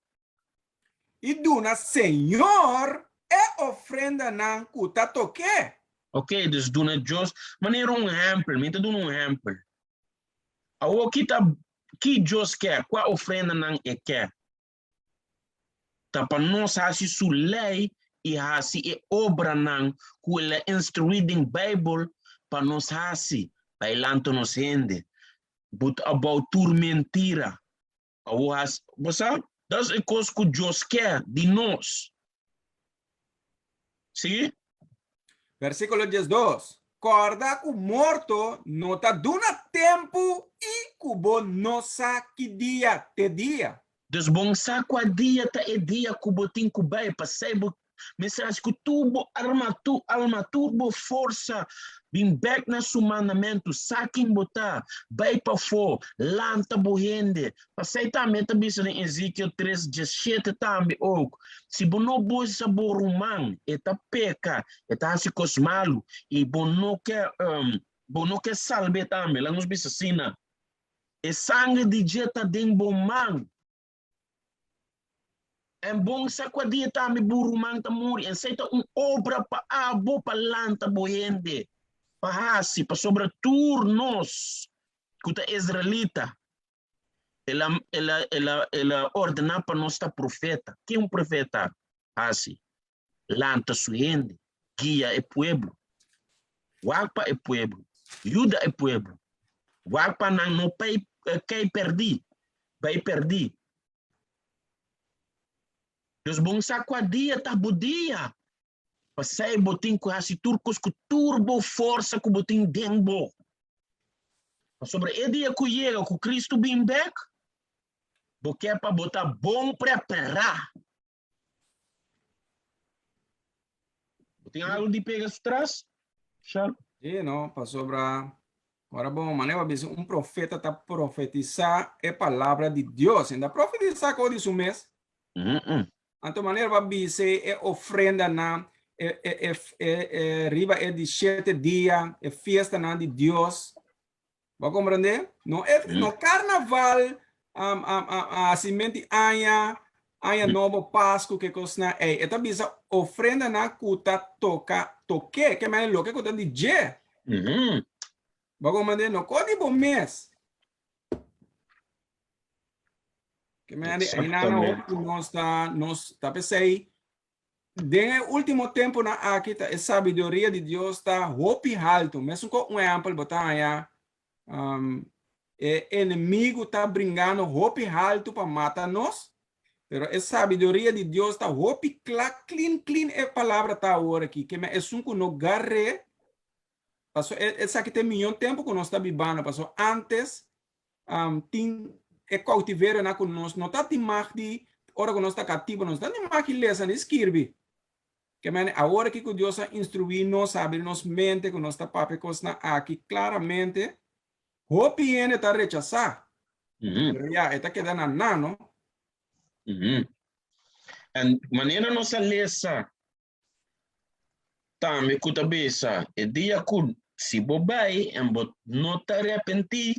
[SPEAKER 2] I duna Señor e ofrendanan ku ta tok'é.
[SPEAKER 3] Ok, dus duna Dios, manera un ehèmpel, mi ta duna un ehèmpel. Awor ki ta ki Dios ke? Kua ofrendanan e ke? Ta pa nos hasi su lei i hasi e obranan ku el a instruí den Beibel pa nos hasi, bailanta nos hende, buta abou tur mentira. Awor hasi, bo sa, dat e kos ku Dios ke di nos. Sigui.
[SPEAKER 2] Versíkulo 12, Kòrda ku morto no ta duna tempu i ku bo no sa ki dia t'e dia.
[SPEAKER 3] Dus bo n sa kua dia ta e dia ku bo tin ku bai pasai bo mester hasi ku tur bo arma, tur alma, tur bo forsa bin bek na su mandamentu, sa ken bo ta, bai pafó, lanta bo hende. Pasai tambe e ta bisa den Ezekiel tres diesshete tambe ook, si bo no bosa bo ruman, e ta peka, e ta hasi kos malu, i bo no ke bo no ke salb'é tambe, laga nos bisa asina, e sanger di dje ta den bo man. En bon sa kua dia tambe bo ruman ta muri, en esei ta un obra pa abo pa lanta bo hende pa hasi, pasobra tur nos ku ta israelita, el a, el a, el a, el a ordená pa nos ta profeta. Ke un profeta hasi? Lanta su hende, guia e pueblo, wak pa e pueblo, yuda e pueblo, wak pa nan no pai, kai perdí, bai perdí. Dus bon sa kua dia ta bo dia. Pasei bo tin ku hasi tur kos ku tur bo forsa ku bo tin den bo. Pasobra e dia ku yega ku Kristu bin bek, bo ke pa bo ta bon prepará. Bo tin algo di pega su tras? Shal?
[SPEAKER 2] Sí, no, pasobra ora bo manera bo bisa un profeta ta profetisá e palabra di Dios. E no ta profetisá ko di su mes.
[SPEAKER 3] Mm -mm.
[SPEAKER 2] Anto manera bo a bisa e ofrendanan, e, e, e, e, e, riba e di shete dia, e fiestanan di Dios. Bo a comprende? No, e, mm. no carnaval, um, um, um, hacimento aña, aña mm. nobo, Pascu, que cosna. Ey, eta bisa ofrenda na kuta toca, toque, que men loke kuta di je.
[SPEAKER 3] Mm -hmm.
[SPEAKER 2] Bo a comprende? No kodi bo mes. Que men di, na nos ta, nos ta pesei, Den e último temponan aki ta e sabiduria di Dios ta hopi haltu. Mesun ku un ehèmpel bo ta haña um, e enemigu ta bringando hopi haltu pa mata nos, pero e sabiduria di Dios ta hopi kla, clean, clean e palabra ta awor aki. Ke men esun ku no gar'é, paso esaki ta e miyon tempu ku nos ta bibando, paso antes um, tin e cautiverionan cu nos no ta tin mag di, ora cu nos ta catibo, nos no ta tin mag di lesa ni skirbi. Ke mene, awor aki cu Dios a instrui nos, a abri nos mente, cu nos ta papia cosnan aki claramente, hopi hende ta rechasa. Pero ya, e ta keda na nan, no?
[SPEAKER 3] En manera nos a lesa Tambe ku ta bisa, e dia ku si bo bai en bo no ta arepentí,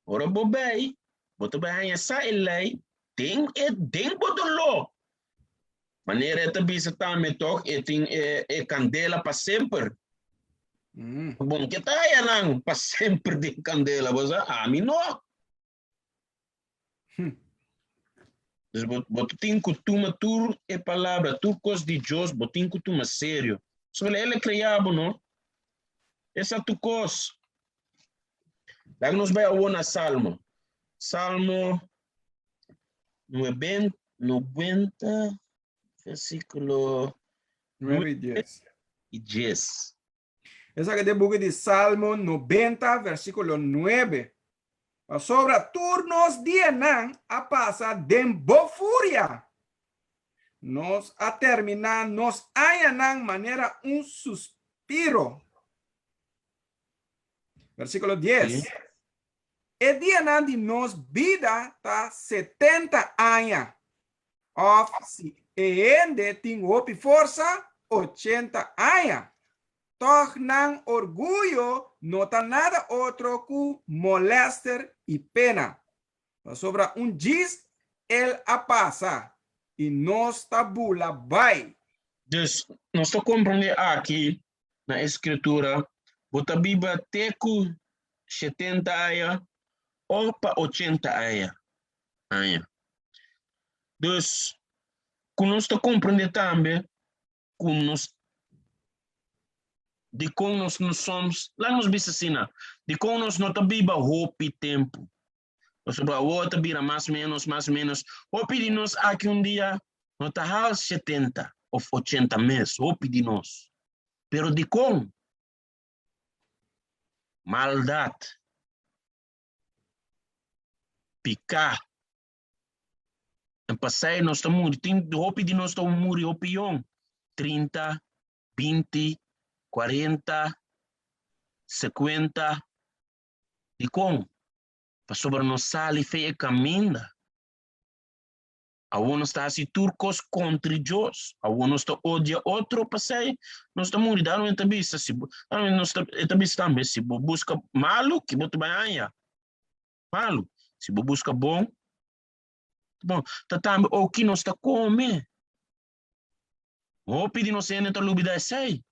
[SPEAKER 3] ora bo bai, bo ta bai haña sa e lei den e den bo doló. Manera e ta bisa tambe tòg, e tin e e kandela pa semper. Bon, ke ta haña nan pa semper den kandela? Bo sa, ami no. Dus bo, bo tin ku tuma tur e palabra, tur kos di Dios, bo tin ku tuma serio. Pasobra el a krea bo, no? E sa tur kos. Laga nos bai awor na Salmo. Salmo 90, versíkulo
[SPEAKER 2] 9 i 10.
[SPEAKER 3] I 10.
[SPEAKER 2] Esaki ta e buki di Salmo 90, versíkulo 9. Pasobra tur nos dianan a pasa den bo furia. Nos a terminá nos añanan manera un suspiro. suspiro. Versíkulo 10. E dianan di nos bida ta 70 aña, òf si e hende tin hopi forsa, 80 aña. Tòg nan orguyo no ta nada otro ku molèster i pena. Pasobra un djis el a pasa i nos ta bula bai.
[SPEAKER 3] Dus, nos ta komprendé aki na e Skritura, bo ta biba te ku shetenta aña òf pa ochenta aña. Aña. Dus, ku nos ta komprendé tambe ku nos dikon nos no soms, laga nos bisa asina, dikon nos no ta biba hopi tempu. Pasobra awor ta bira mas menos, mas menos. Hopi di nos aki un dia no ta hal 70 of 80 mes, hopi di nos. Pero dikon? Maldat, piká. En pasai nos ta muri, tin hopi di nos ta muri hopi yong, 30, 20, 40, 50. Dikon? Pasobra nos sali fe e kaminda. Awor nos ta hasi tur kos kontri Dios. Awor nos ta odia otro, pasai nos ta muri. Daarom e ta bisa, si bo, daarom nos ta, e ta bisa tambe, si bo buska malu, ki bo ta bai haña? Malu. Si bo buska bon, bon. Ta tambe o ki nos ta kome. Hopi di nos hende ta lubida esei.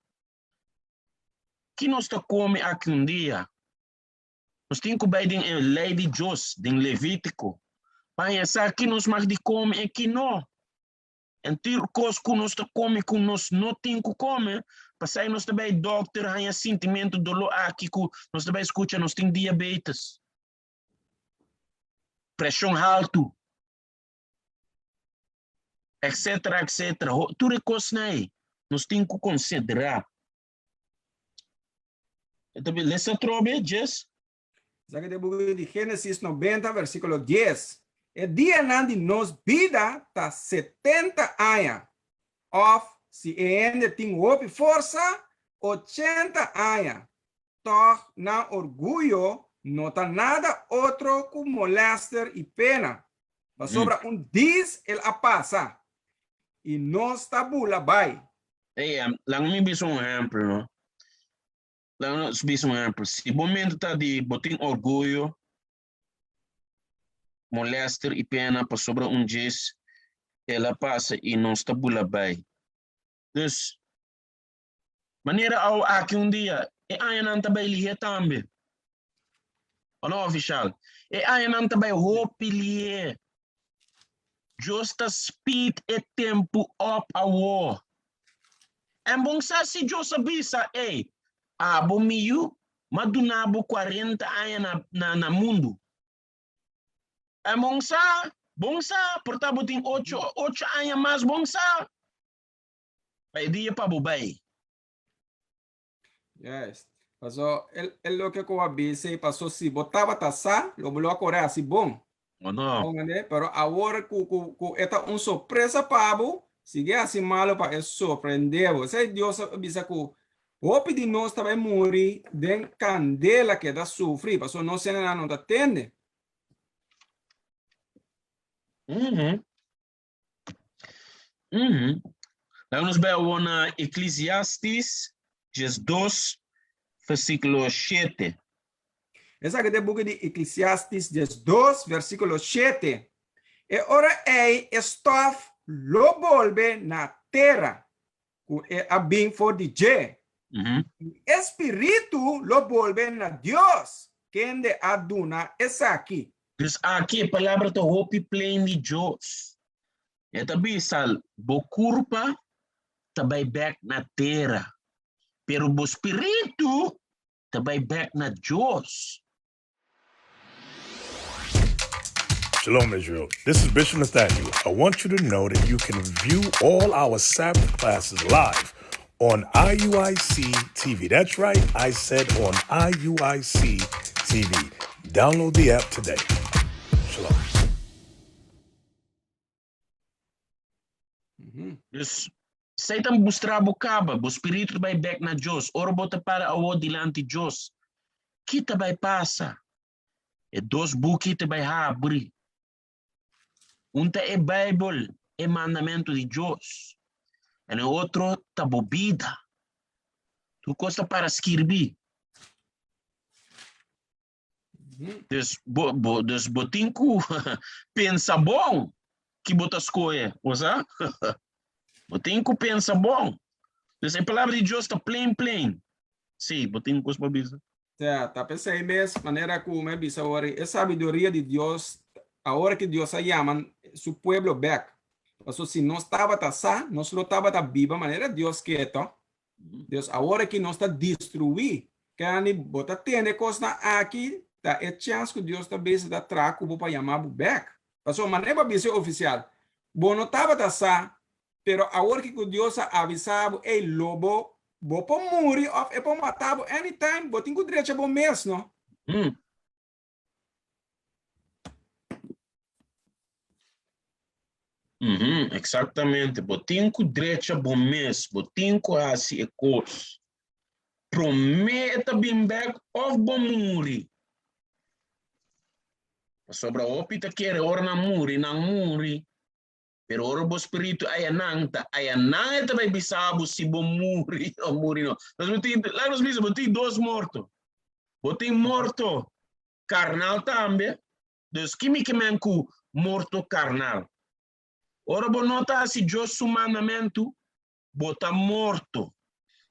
[SPEAKER 3] Ki nos ta kome aki un dia? Nos tin ku bai den e lei di Dios, den Levítiko, pa haña sa ki nos mag di kome i ki no. En tur kos ku nos ta kome ku nos no tin ku kome, pasai nos ta bai dòkter haña sintimentu doló aki ku nos ta bai skucha nos tin diabetes, preshon haltu, etcetera, etcetera. Tur e kosnan ei nos tin ku konsiderá. Lesa atrobe, Jess.
[SPEAKER 2] Esaki ta e buki di Génesis 90, versíkulo 10. E dianan di nos bida ta 70 aña, òf si e hende tin hopi forsa, 80 aña. Tòg nan orguyo no ta nada otro ku molèster i pena, pasobra un dis el a pasa, i nos ta bula bai.
[SPEAKER 3] Ey, laga mi bisa un ehèmpel, no? Laga nos bisa un ehèmpel. Si bo mente ta di bo tin orguyo, molèster i pena pasobra un djis el a pasa i nos ta bula bai. Dus, manera awo aki un dia, e añanan ta bai lihé tambe. O no, ofishal? E añanan ta bai hopi lihé. Dios ta speed e tempu op awo. En bon sa si Dios a bisa, ey, abo mi yu, m'a duna bo 40 aña na, na, na mundu. En bon sa, bon sa, por ta bo tin ocho, ocho aña mas, bon sa. Pa e dia pa bo bai.
[SPEAKER 2] Juist. Paso, el, el loke ku a bisa, paso si bo tabata sa, lo bo lo a kore hasi bon.
[SPEAKER 3] O no?
[SPEAKER 2] Comprende? Pero awor ku, ku, ku e ta un sorpresa pa bo, sigui hasi malo pa e sorprende bo. Esei Dios a bisa ku hopi di nos ta bai muri den kandela keda sufri, paso nos hendenan no ta tende.
[SPEAKER 3] Mhm. Mhm. Laga nos bai awor na Eclesiastes 12, versículo 7.
[SPEAKER 2] Esaki ta e buki di Eclesiastes 12, versículo 7. E ora ei e stof lo bolbe na tera ku e a bin for di dje. I e spiritu lo bolbe na Dios, kende a duna esaki.
[SPEAKER 3] Dus aki e palabra ta hopi plain di Dios. E ta bisa, bo kurpa ta bai bek na tera, pero bo spiritu ta bai bek na Dios.
[SPEAKER 1] Shalom, Israel. This is Bishop Nathaniel. I want you to know that you can view all our Sabbath classes live on IUIC TV. That's right, I said on IUIC TV. Download the app today. Shalom.
[SPEAKER 3] Dus, Satan bustra bo kaba, bo spiritu ta bai bek na Dios. Ora bo ta para awor dilanti Dios, ki ta bai pasa? E dos buki ta bai habri. Un ta e Bijbel, e mandamentu di Dios. En e otro ta bo bida. Tur kos ta para skirbi. Dus bo, bo, dus bo tin ku pensa bon ki bo ta skohe, bo sa? Bo tin ku pensa bon. Dus e palabra di Dios ta plain plain. Sí, bo tin kos pa bisa.
[SPEAKER 2] Sea, ta p'esei mes, manera ku mi a bisa awor, e sabiduria di Dios, awor ku Dios a yama su pueblo bèk. Pasobra si nos tabata sa, nos lo tabata biba manera Dios ke, tò? Dios, awor aki nos ta destruí. Kani, bo ta tende kosnan aki, ta e chèns ku Dios ta bisa ta traha ku bo pa yama bo bèk. Pasobra manera bo a bisa e ofisial, bo no tabata sa, pero awor ki ku Dios a avisá bo, ey, lo bo, bo por muri òf e por mata bo anytime, bo tin ku drecha bo mes, no?
[SPEAKER 3] Mhm, exactamente. Bo tin ku drecha bo mes, bo tin ku hasi e kos. Promé e ta bin bèk òf bo muri. Pasobra hopi ta kere ora nan muri, nan muri. Pero ora bo spiritu ayanan, ta ayanan e ta bai bisa bo si bo muri o muri no. Nos bo tin, laga nos bisa, bo tin dos morto. Bo tin morto carnal tambe. Dus ki mi ke men ku morto carnal? Ora bo no ta hasi Dios su mandamentu, bo ta morto.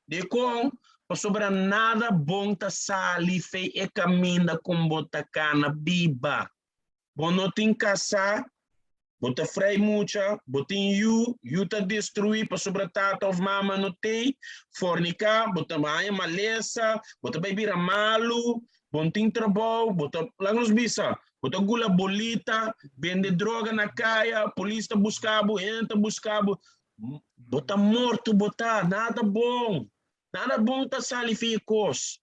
[SPEAKER 3] Dikon? Pasobra nada bon ta sali fei e kaminda kon bo ta kana biba. Bo no tin kasá, bo ta frei mucha, bo tin yu, yu ta destruí pasobra tata òf mama no tei, forniká, bo ta haña malesa, bo ta bai bira malu, bo no tin trabou, bo ta, laga nos bisa, bo ta gula bolita, bende droga na kaya, polis ta buska bo, hende ta buska bo, bo ta morto bo ta, nada bon, nada bon ta sali fi e kos.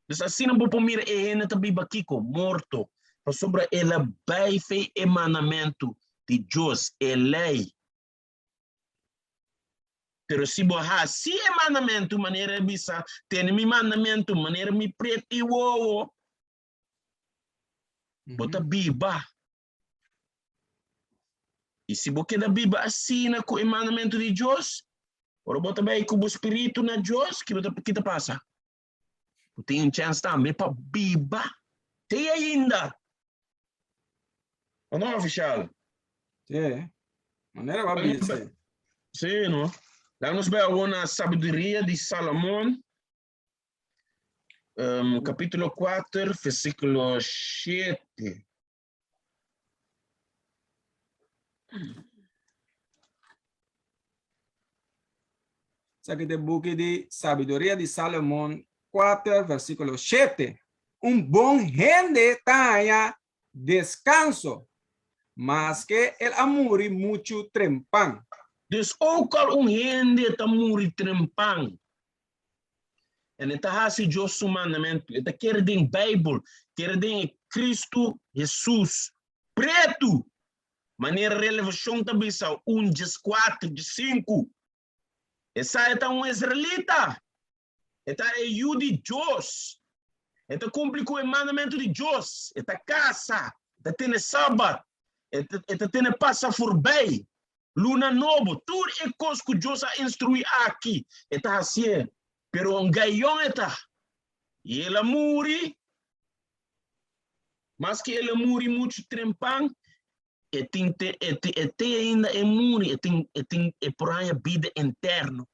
[SPEAKER 3] Dus asina bo por mira e hende ta biba kiko? Morto. Pasobra el a bai fe e mandamentu di Dios, e lei. Pero si bo hasi e mandamentu manera e bisa, tene mi mandamentu manera mi pret i wowo, bo ta biba. I si bo keda biba asina ku e mandamentu di Dios, ora bo ta bai ku bo spiritu na Dios, ki bo ta, ki ta pasa? Bo tin un chèns tambe pa biba te ainda. O no, ofisial?
[SPEAKER 2] Sí. Manera bo a bisa.
[SPEAKER 3] Sí, no? Laga nos bai awor na Sabiduria di Salomon, um, capítulo 4, versículo 7.
[SPEAKER 2] Esaki ta e buki di Sabiduria di Salomon 4, versíkulo 7. Un bon hende ta haña deskanso, maske el a muri muchu trempan.
[SPEAKER 3] Dus ook al un hende ta muri trempan, En e ta hasi Dios su mandamentu. E ta kere den Bijbel, kere den e Cristo Jesus. Pretu! Manera Relevacion ta bisa, un dieskuater, diesinku. Esai ta un israelita. E ta e yu di Dios. E ta kumpli ku e mandamentu di Dios. E ta kasa, e ta tene Sabat, e ta, e ta tene pasa forbij. Luna nobo, tur e kos ku Dios a instruí aki, e ta hasié. Pero un gayon e ta. I el a muri, maske el a muri muchu trempan, e tin te, e te, e te ainda e muri, e tin, e tin, e por haña bida eterno.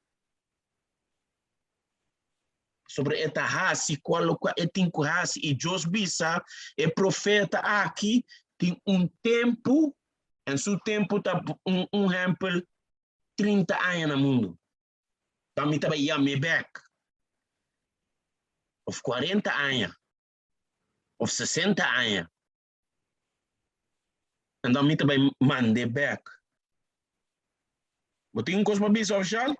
[SPEAKER 3] Sobre e ta hasi kua lokua e tin ku hasi. I Dios bisa e profeta aki tin un tempu En su tempu ta un un hempel 30 aña na mundu. Ta mi ta bai yam'é bek. Of 40 aña. Of 60 aña. En dan mi ta bai mand'é bek. Bo tin un kos pa bisa, ofishal?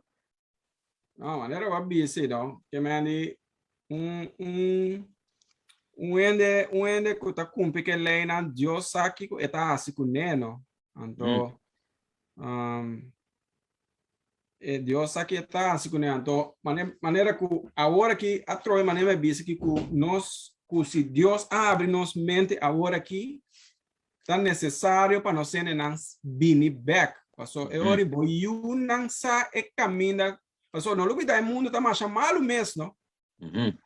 [SPEAKER 2] No, manera bo a bisa, no. Ke men di un un un hende un hende ku ta kumpli ku e leinan, Dios sa kiko e ta hasi kuné, no. Anto, um, E Dios sa ki e ta hasi kuné. Anto, manera ku awor aki atrobe manera mi a bisa ki ku nos, ku si Dios a habri nos mente awor aki, ta nesesario pa nos hendenan bini bèk. Paso e ora bo yunan sa e kaminda, paso no lubida e mundu ta masha malu mes no.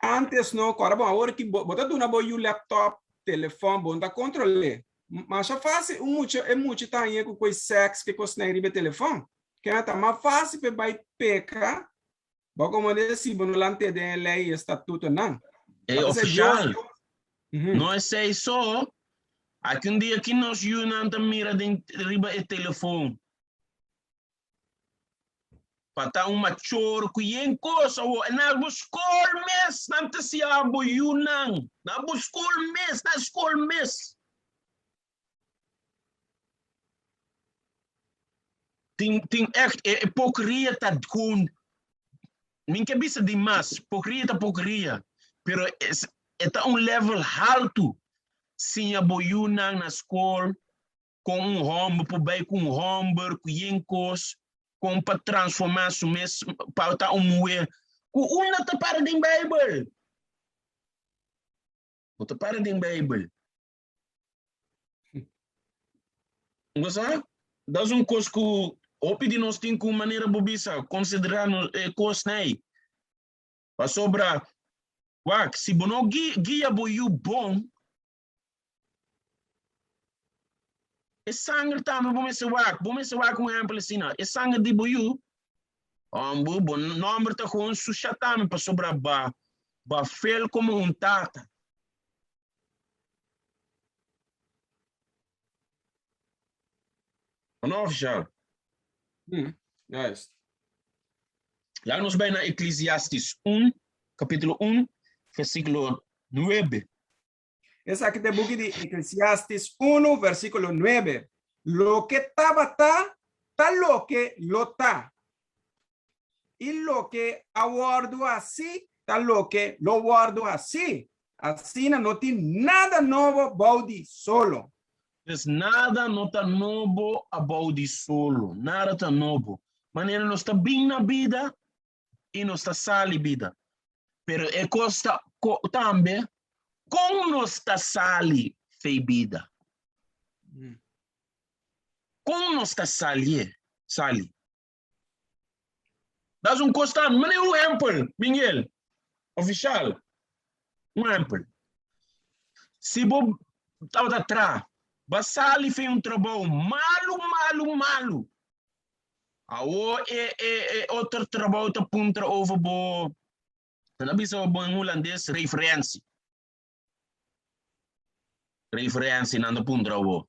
[SPEAKER 2] Antes no, kòrda bon awor ki bo ta duna bo yu laptop, telefòn, bo no ta kontrol'é. Masha fásil un mucha, e mucha ta hañ'é ku koi sèks, ke kosnan riba e telefòn. Kende ta mas fásil pa e bai peka, bo komo de si bo no lant'é den e lei i e statutonan.
[SPEAKER 3] E ofishal, no esei so, aki un dia ki nos yunan ta mira den riba e telefòn. Pa ta un machor ku yen kos awor. E na bo skol mes nan ta siña bo yunan. Na bo skol mes, na skol mes. Tin, tin echt, e hipokria ta gewoon, mi ke bisa di mas, hipokria ta hipokria, pero es, e ta un level haltu. Siña bo yunan na skol kon un hòmber por bai ku un hòmber, ku yen kos, kon pa transformá su mes pa ta un muhé, ku unda ta para den Beibel? No ta para den Beibel. Bo sa? Dat is un kos ku hopi di nos tin ku manera bo bisa konsiderá no e kosnan ei. Pasobra, wak, si bo no guia bo yu bon, E sanger tambe bo mester wak. Bo mester wak un ehempel asina. E sanger di bo yu, bo, bo nomber ta gewoon susha tambe pasobra ba, ba fel como un tata. O no, official?
[SPEAKER 2] Juist.
[SPEAKER 3] Laat nos bai na Ecclesiastes 1, capítulo 1, versículo 9.
[SPEAKER 2] Esaki ta e buki di Eclesiastes 1, versíkulo 9. Loke tabata, ta loke lo ta. I loke a wòrdu hasí, ta loke lo wòrdu hasí. Asina no tin nada nobo bou di solo.
[SPEAKER 3] Pues nada no ta nobo abou di solo. Nada ta nobo. Manera nos ta bin na bida i nos ta sali bida. Pero e kos ta tambe kon nos ta sali fei bida. Kon nos ta salié, sali. Dat is un kos tambe. Mane un ehempel, Miguel, ofishal. Un ehempel. Si bo tabata tra, ba sali fei un trabou malu, malu, malu. Awor e e e otro trabou ta puntra over bo, nan a bisa bo en hulandes referentie. Referentie nan ta puntra bo.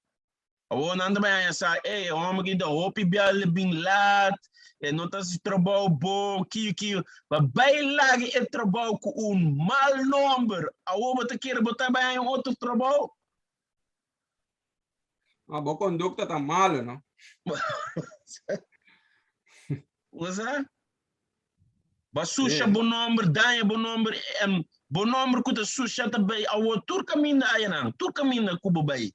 [SPEAKER 3] Awor nan ta bai haña sa, ey, e hòmber aki ta hopi bia el bin lat, e no ta hasi trabou bon, kiu kiu. Ba bai laga e trabou ku un mal nòmber. Awor bo ta kere bo ta bai haña un otro trabou?
[SPEAKER 2] Ma bo kondukta ta malu, no?
[SPEAKER 3] Bo sa? Ba susha bo nomber, daña bo nomber, em, bo nomber ku ta susha ta bai awor tur kaminda ayanan, tur kaminda ku bo bai.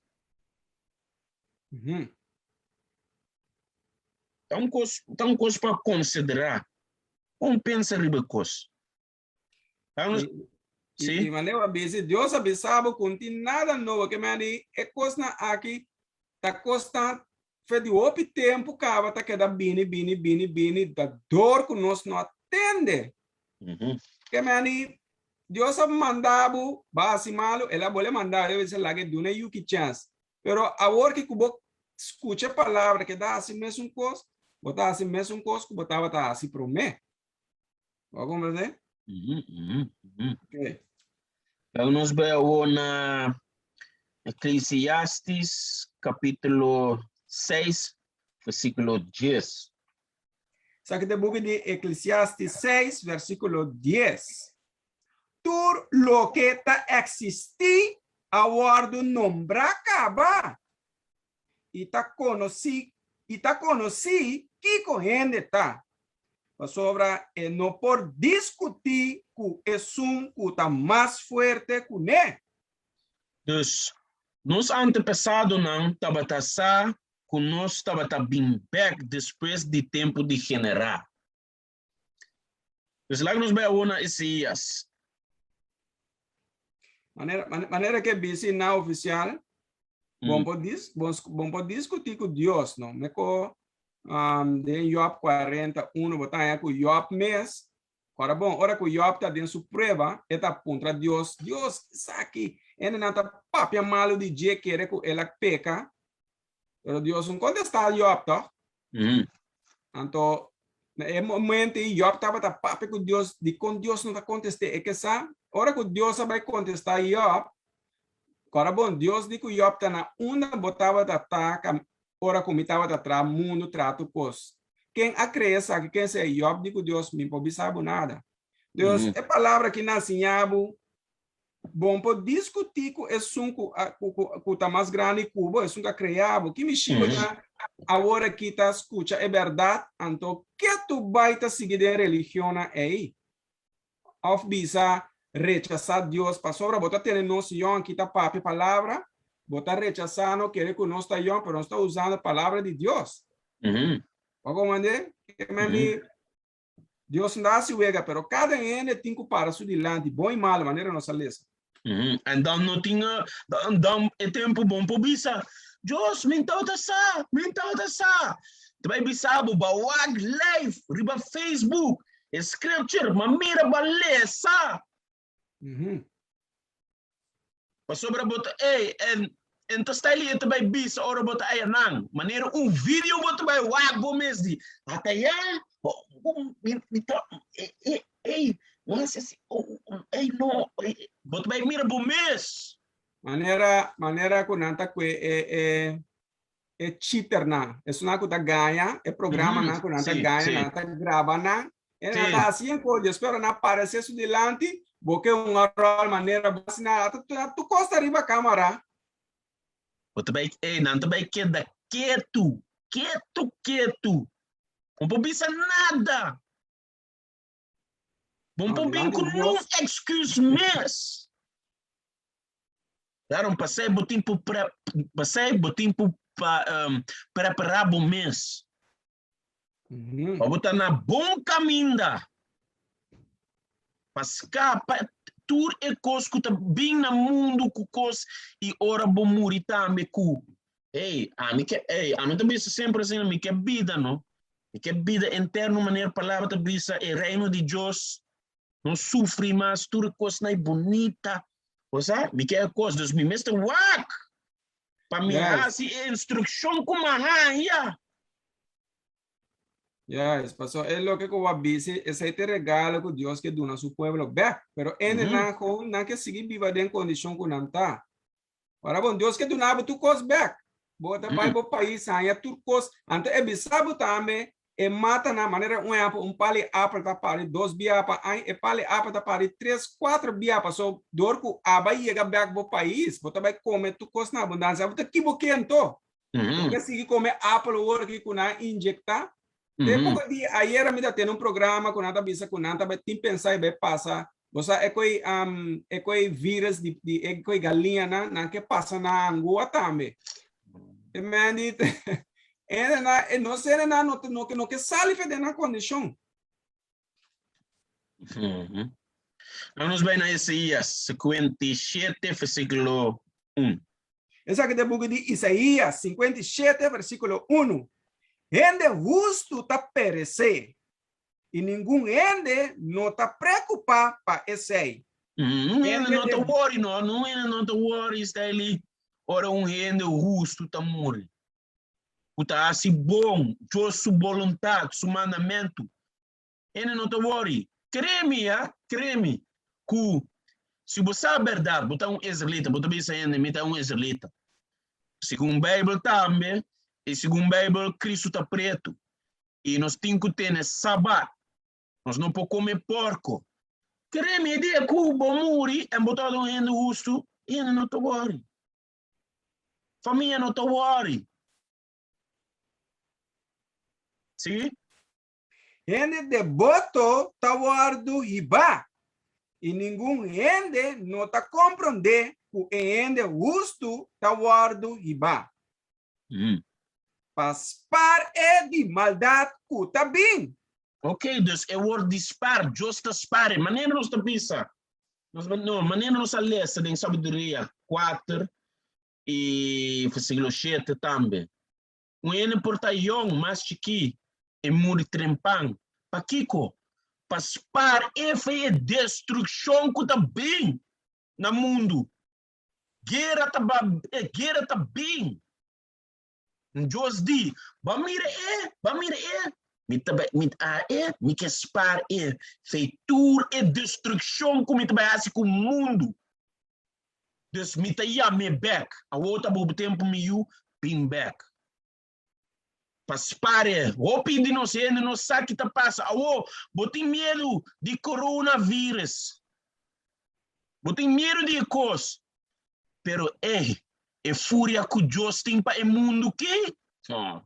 [SPEAKER 3] Ta un kos, ta un kos pa konsiderá. Kon pensa riba e kos.
[SPEAKER 2] Sí. I manera a bisa, Dios a bisa bo ku no tin nada nobo, ke men di e kosnan aki ta kosnan fe di hopi tempu kaba ta keda bini, bini, bini, bini, ta dor ku nos no a tende. Ke men di Dios a manda bo ba hasi malu, el a bole manda bo, el a bisa laga e duna e yuki chèns. Pero awor ki ku bo skucha e palabra keda hasi mesun kos, bo ta hasi mesun kos ku bo tabata hasi promé. Bo a comprende?
[SPEAKER 3] Ok. Dan nos bai awor na Eclesiastes capítulo 6, versículo 10.
[SPEAKER 2] Esaki ta e buki di Eclesiastes 6, versículo 10. Tur loke ta eksistí a wòrdu nombrá kaba, i ta konosí i ta konosí kiko hende ta, pasobra e no por diskutí ku esun ku ta mas fuerte kuné.
[SPEAKER 3] Dus, nos antepasadonan tabata sa ku nos tabata bin bèk despues di tempu di generá. Dus laga nos bai awor na Isaías.
[SPEAKER 2] Manera, manera ke bisi na ofisial, bon por dis, bon, bon por diskutí ku Dios, no? Me ko um, den Job 41, bo ta haña ku Job mes, ora bon, ora ku Job ta den su prueba, e ta puntra Dios, Dios, esaki, hendenan ta papia malu di dje, kere ku el a peka, Pero Dios no kontestá Job, toch? Anto, na e momento ei Job tabata papia ku Dios, dikon Dios no ta kontest'é? E ke sa, ora ku Dios a bai kontestá Job, kòrda bon, Dios di ku Job ta na unda bo tabata ta ora ku mi tabata traha mundu, traha tur kos. Ken a krea esaki? Ken sea? Job di ku Dios, Mi por bisa bo nada. Dios, e palabra ki nan siña bo, Bon por diskutí ku esun ku a ku ku ku ta mas grandi ku bo, esun ku a krea bo. Ki mishi bo ta awor aki ta skucha e bèrdat? Anto ke tu bai ta sigui den religionnan ei? Òf bisa rechasá Dios pasobra bo ta tene nos yòn ki ta papia palabra, bo ta rechasá no kere ku nos ta yòn, pero nos ta usando palabra di Dios. Bo a komprendé? Ke men di Dios no ta hasi wega, pero kada hende tin ku para su dilanti, bon i malu, manera nos a lesa.
[SPEAKER 3] En dan no tin, dan e tempu bon por bisa, Dios, mi tabata sa, mi tabata sa. Ta bai bisa bo, ba wak live riba Facebook, e scripture, ma mira, ba lesa. Pasobra bo ta, ey, en, en ta sta li, e ta bai bisa ora bo ta ayanan. Manera un video bo ta bai wak bo mes di, ata ya, bo, bo, mi, mi ta, ey, ey, ey, no hasi asi, oh, oh, ey, no, ey, bo ta bai mira bo mes.
[SPEAKER 2] Manera, manera ku nan ta kue e, e, e cheaternan, esunnan ku ta gaña, e programanan ku nan ta gaña, nan ta graba nan, e nan ta hasi en kos, despues ora nan aparesé su dilanti, bo ke un ròl manera bo hasi nan, ata tur kos ta riba kámara.
[SPEAKER 3] Bo ta bai, ey, nan ta bai keda ketu, ketu, ketu. Bo por bisa nada. Bo por bin ku nun excuse mes. Daarom pasai bo tin pu pre, pasai bo tin pu pa um, prepará bo mes. Pa bo ta na bon kaminda. Pa skapa tur e kos ku ta bin na mundu ku kos i ora bo muri tambe ku Hey, ami ke, hey, ami ta bisa semper asina, mi ke bida no. Mi ke bida interno manera palabra ta bisa e reino di Dios. No sufri mas, tur e kosnan e bunita. Bo sa, mi ke e kos, dus mi mester wak pa mi hasi e instrukshon ku mi a haña.
[SPEAKER 2] Yes, paso e loke ku bo a bisi, esei ta e regalo ku Dios ke duna su pueblo bek. Pero hendenan gewoon nan ke sigui biba den kondishon ku nan ta. Ora bon, Dios ke duna bo tur kos bek. Bo ta bai bo pais haña tur kos. Anto e bisa bo tambe e matanan, manera un ehempel, un pali apel ta pari dos bia pa aña, e pali apel ta pari tres, kuater bia paso dor ku aba yega bek bo pais, bo ta bai kome tur kos na abundansia. Abo ta ki bo ke anto? Bo ke sigui kome apel awor aki ku nan a inyekta? Te poko di ayera mi ta tene un programa ku nan ta bisa ku nan ta bai tin pensa i bai pasa bo sa e koi e koi virus di di e koi galiñanan nan ke pasa na Angoa tambe. E men di e na e nos hendenan no no no ke sali for den nan kondishon.
[SPEAKER 3] Nan nos bai na Isaías 57 versíkulo 1.
[SPEAKER 2] Esaki ta e buki di Isaías 57 versíkulo 1. Hende hustu ta peresé, i ningun hende no ta preokupá pa esei.
[SPEAKER 3] Un hende no ta wòri, no, un hende no ta wòri, Stanley, ora un hende hustu ta muri. Ku ta hasi bon, Dios su boluntat, su mandamentu. Hende no ta wòri. Kere mi, ya, kere mi, ku si bo sa bèrdat, bo ta un israelita, bo ta bisa hende, mi ta un israelita. Segun Beibel tambe, i segun Beibel, Kristu ta pretu. I nos tin ku tene Sabat. Nos no por kome pòrko. Kere mi, e dia ku bo muri en bo tabata un hende hustu, hende no ta wòri. Famia no ta wòri. Sí?
[SPEAKER 2] Hende deboto ta wòrdu hibá, i ningun hende no ta komprondé ku e hende hustu ta wòrdu hibá. Pa spar e di maldat ku ta bin.
[SPEAKER 3] Ok, dus e word di spar, Dios ta spar e. Manera nos ta bisa, nos, no, manera nos a lesa den Sabiduria 4 i versíkulo 7 tambe. Un hende por ta yong, mas chikí, e muri trempan. Pakiko? Pa spar e fe e destrukshon ku ta bin na mundu. Guera ta ba, e guera ta bin. Dios di, Bo a mira e, bo a mira e, mi ta bai, mi a e, mi ke spar e fe tur e destrukshon ku mi ta bai hasi ku mundu. Dus mi ta yam'é bèk. Awor ta bo tempu mi yu, bin bèk. Pa spar e. Hopi di nos hende no sa ki ta pasa. Awor, bo tin miedu di coronavirus. Bo tin miedu di e kos. Pero ey, e furia ku Dios tin pa e mundu ki? No.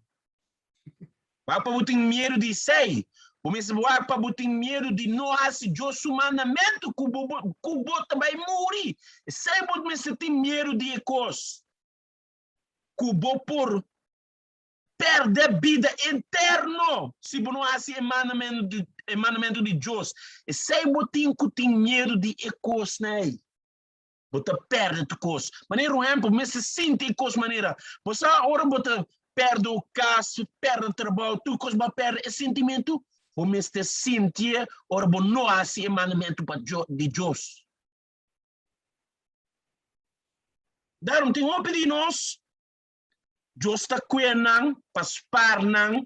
[SPEAKER 3] Wak pa bo tin miedu di esei. Bo mester wak pa bo tin miedu di no hasi Dios su mandamentu ku bo ku bo ta bai muri. Esei bo mester tin miedu di e kos ku bo por pèrdè bida eterno si bo no hasi e mandamentu di e mandamentu di Dios. Esei bo tin ku tin miedu di e kosnan ei. Bo ta perde tur kos. Manera un ehempel, bo mester sinti e kos manera. Bo sa ora bo ta perde un kas, perde trabou, tur kos bo a perde, e sintimentu, bo mester sintié ora bo no hasi e mandamentu pa di Dios. Daarom tin hopi di nos, Dios ta kue nan pa spar nan,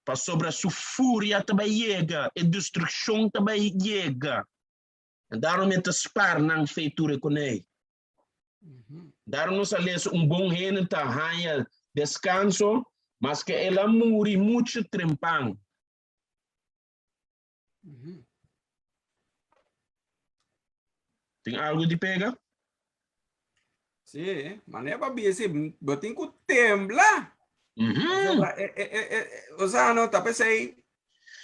[SPEAKER 3] pasobra su furia ta bai yega, e destrukshon ta bai yega. En daarom e ta spaar nan fe tur e konei. Daarom nos a lesa un bon hende ta haña deskanso, maske el a muri muchu trempan. Tin algu di pega?
[SPEAKER 2] Sí, manera pa bisa, bo tin ku tembla. Osea, no, ta p'esei,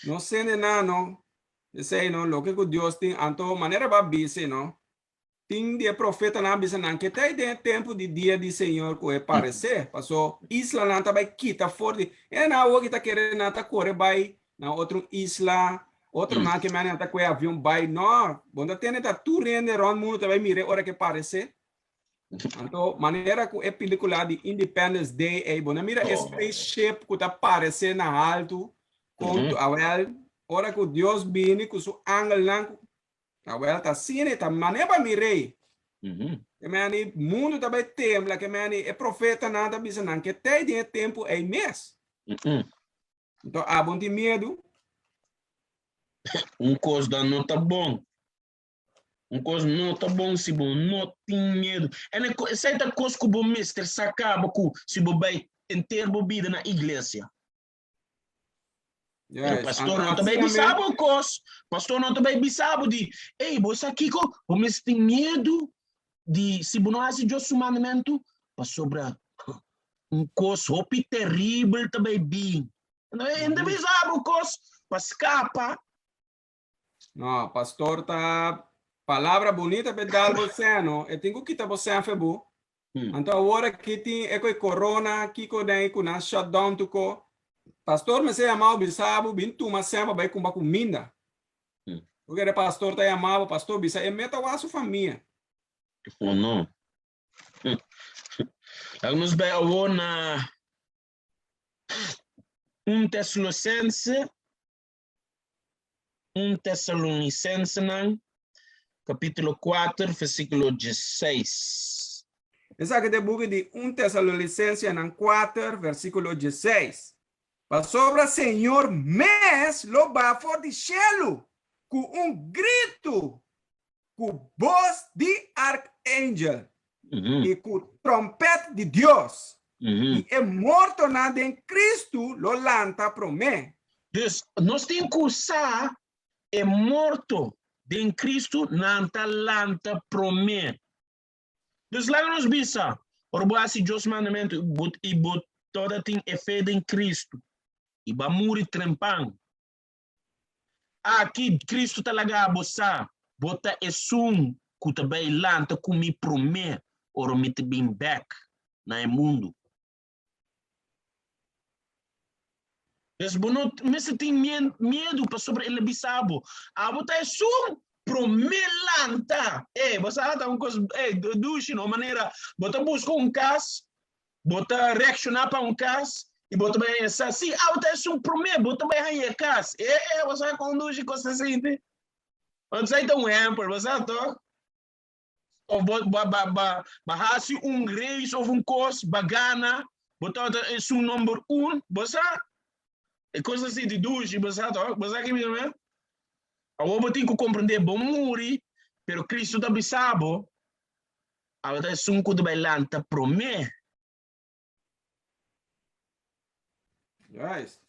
[SPEAKER 2] no sende nan, no. Esei no, loke ku Dios tin, anto manera bo a bisa no, tin di e profetanan a bisa nan ke ta ei den e tempu di dia di Señor ku e paresé, paso islanan ta bai kita for di, e nan awor ki ta kere nan ta kore bai na otro isla, otronan ke mene nan ta kohe avion bai, no, bo no ta tende ta tur hende rònt mundu ta bai mira e ora ke paresé. Anto manera ku e pelikula di Independence Day ei, bo no mira e spaceship ku ta paresé na haltu, kon awel Ora ku Dios bini ku su angelnan, awel ta asina, e ta manera pa mi rei. Ke meni mundu ta bai tembla, ke meni e profetanan ta bisa nan ke tei den e tempu ei mes. Enton abo no tin miedu?
[SPEAKER 3] Un kos dan no ta bon. Un kos no ta bon si bo no tin miedu. En esei ta kos ku bo mester sa kaba ku si bo bai henter bo bida na iglesia. Pero
[SPEAKER 2] Yes,
[SPEAKER 3] pastor
[SPEAKER 2] anto
[SPEAKER 3] no ta bai
[SPEAKER 2] asina
[SPEAKER 3] bisa
[SPEAKER 2] mes.
[SPEAKER 3] bo kos. Pastor no ta bai bisa bo di, ei, bo sa kiko? Bo mester tin miedu di si bo no hasi Dios su mandamentu, pasobra un kos hopi teribel ta bai bin. No, e ta bisa bo kos pa skapa.
[SPEAKER 2] No, pastor ta palabra bonita pe dal bo seno, e tin ku kita bo sen fe bo. Anto awor aki tin e ku e corona, kiko den ku nan shut down tuko. Pastor mester yama bo bisa bo bin tuma sen pa bai kumba kuminda. Bo kere pastor ta yama bo, pastor bisa e meta wak su famia.
[SPEAKER 3] Oh no. Laga nos bai awor na 1 Tesalosense 1 Tesalonicensenan, capítulo 4, versículo 16.
[SPEAKER 2] Esaki ta e buki di 1 Tesalonicensenan 4, versículo 16. Pasobra Señor mes lo baha for di shelu ku un gritu, ku bos di arkangel i ku tròmpèt di Dios, i e mortonan den Kristu lo lanta promé.
[SPEAKER 3] Dus, nos tin ku sa e morto den Kristu nan ta lanta promé. Dus laga nos bisa, ora bo hasi Dios mandamentu i bo toda tin e fe den Kristu i bo a muri trempan, Aki Kristu ta laga bo sa, bo ta esun ku ta bai lanta ku mi promé ora mi ta bin bèk na e mundu. Dus bo no mester tin miedu pasobra el a bisa bo, Abo ta esun promé lanta. Ey, bo sa ta un kos ey dushi no, manera bo ta buska un kas, bo ta reakshoná pa un kas i bo ta bai haña sa, sí, abo ta esun promé, bo ta bai haña e kas. E e, bo sa kon dushi kos ta sinti? Want esei ta un ehèmpel, bo sa tòg? Of bo ba ba ba ba hasi un race of un kos, ba gana, bo tabata esun number un, bo sa? E kos ta sinti dushi, bo sa tok? Bo sa ki mi ta men? Awor bo tin ku komprendé, bo muri, pero Kristu ta bisa bo, abo ta esun ku ta bai lanta promé.
[SPEAKER 2] Juist.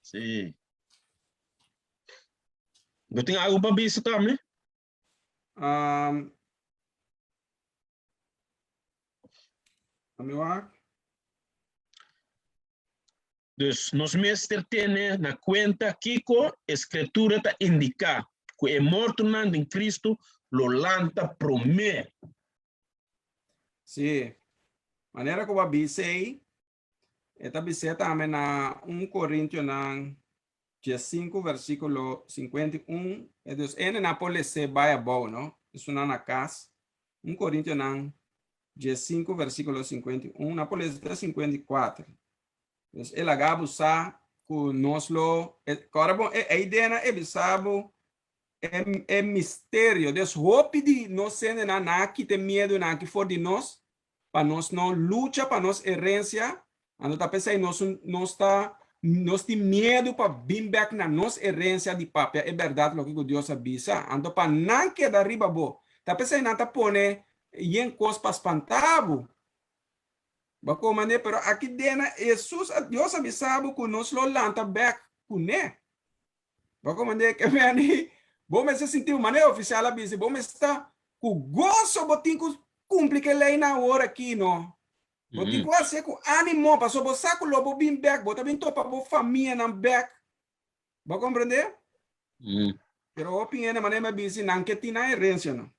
[SPEAKER 3] Sí. Bo tin algo pa bisa tambe?
[SPEAKER 2] Um, Ami wak.
[SPEAKER 3] Dus nos mester tene na kuenta kiko e Skritura ta indiká, ku e mortonan den Kristu lo lanta promé.
[SPEAKER 2] Sí. Manera ku bo a bisa ei, e ta bis'é tambe na 1 Korintionan 15 versíkulo 51. E dus ene nan por les'é bai abou, no? Esunnan na kas. 1 Korintionan 15 versíkulo 51, nan por lesa te 54. Dus e laga bo sa ku nos lo, e, kòrda bon, e, e ideanan e bisa bo e, e misterio. Dus hopi di nos hendenan nan a kita e miedunan aki for di nos pa nos no lucha pa nos herencia. Anto ta p'esei nos, nos ta, nos tin miedu pa bin bek na nos herencia di papia e berdad loke ku Dios a bisa. Anto pa nan keda riba bo. Ta p'esei nan ta pone yen kos pa spanta bo. Bo a komand'é, pero aki den Hesus a, Dios a bisa bo ku nos lo lanta bek kuné. Bo komand'é ke meni, bo mester sinti bo manera ofisial a bisa, bo mester ta ku goso bo tin ku kumpli ke leinan awor aki no. Bo tin ku hasié ku ánimo pasobra bo sa ku lo bo bin bèk, bo ta bin topa bo famianan bèk. Bo komprendé? Pero hopi hende manera mi a bisa nan ke tin nan herensia no.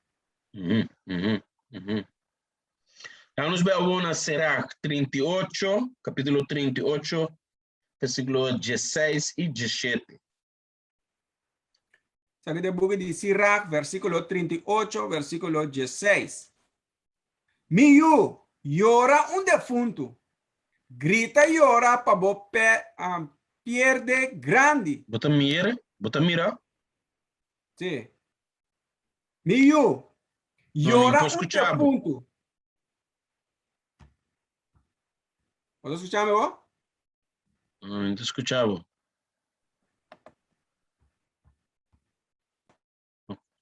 [SPEAKER 3] Laga nos bai awor na Sirach 38, kapítulo 38, versíkulo 16 i 17.
[SPEAKER 2] Esaki ta e buki di Sirach, versíkulo 38, versíkulo 16. Mi yu, yora un defuntu, grita yora pa bo pe, um, pierde grandi.
[SPEAKER 3] Bo ta mira? Bo ta mira?
[SPEAKER 2] Sí. Mi yu,
[SPEAKER 3] No, mi
[SPEAKER 2] yora
[SPEAKER 3] por
[SPEAKER 2] un
[SPEAKER 3] skucha bo.
[SPEAKER 2] defuntu. Bo ta skucha mi bo?
[SPEAKER 3] No, mi ta skucha bo.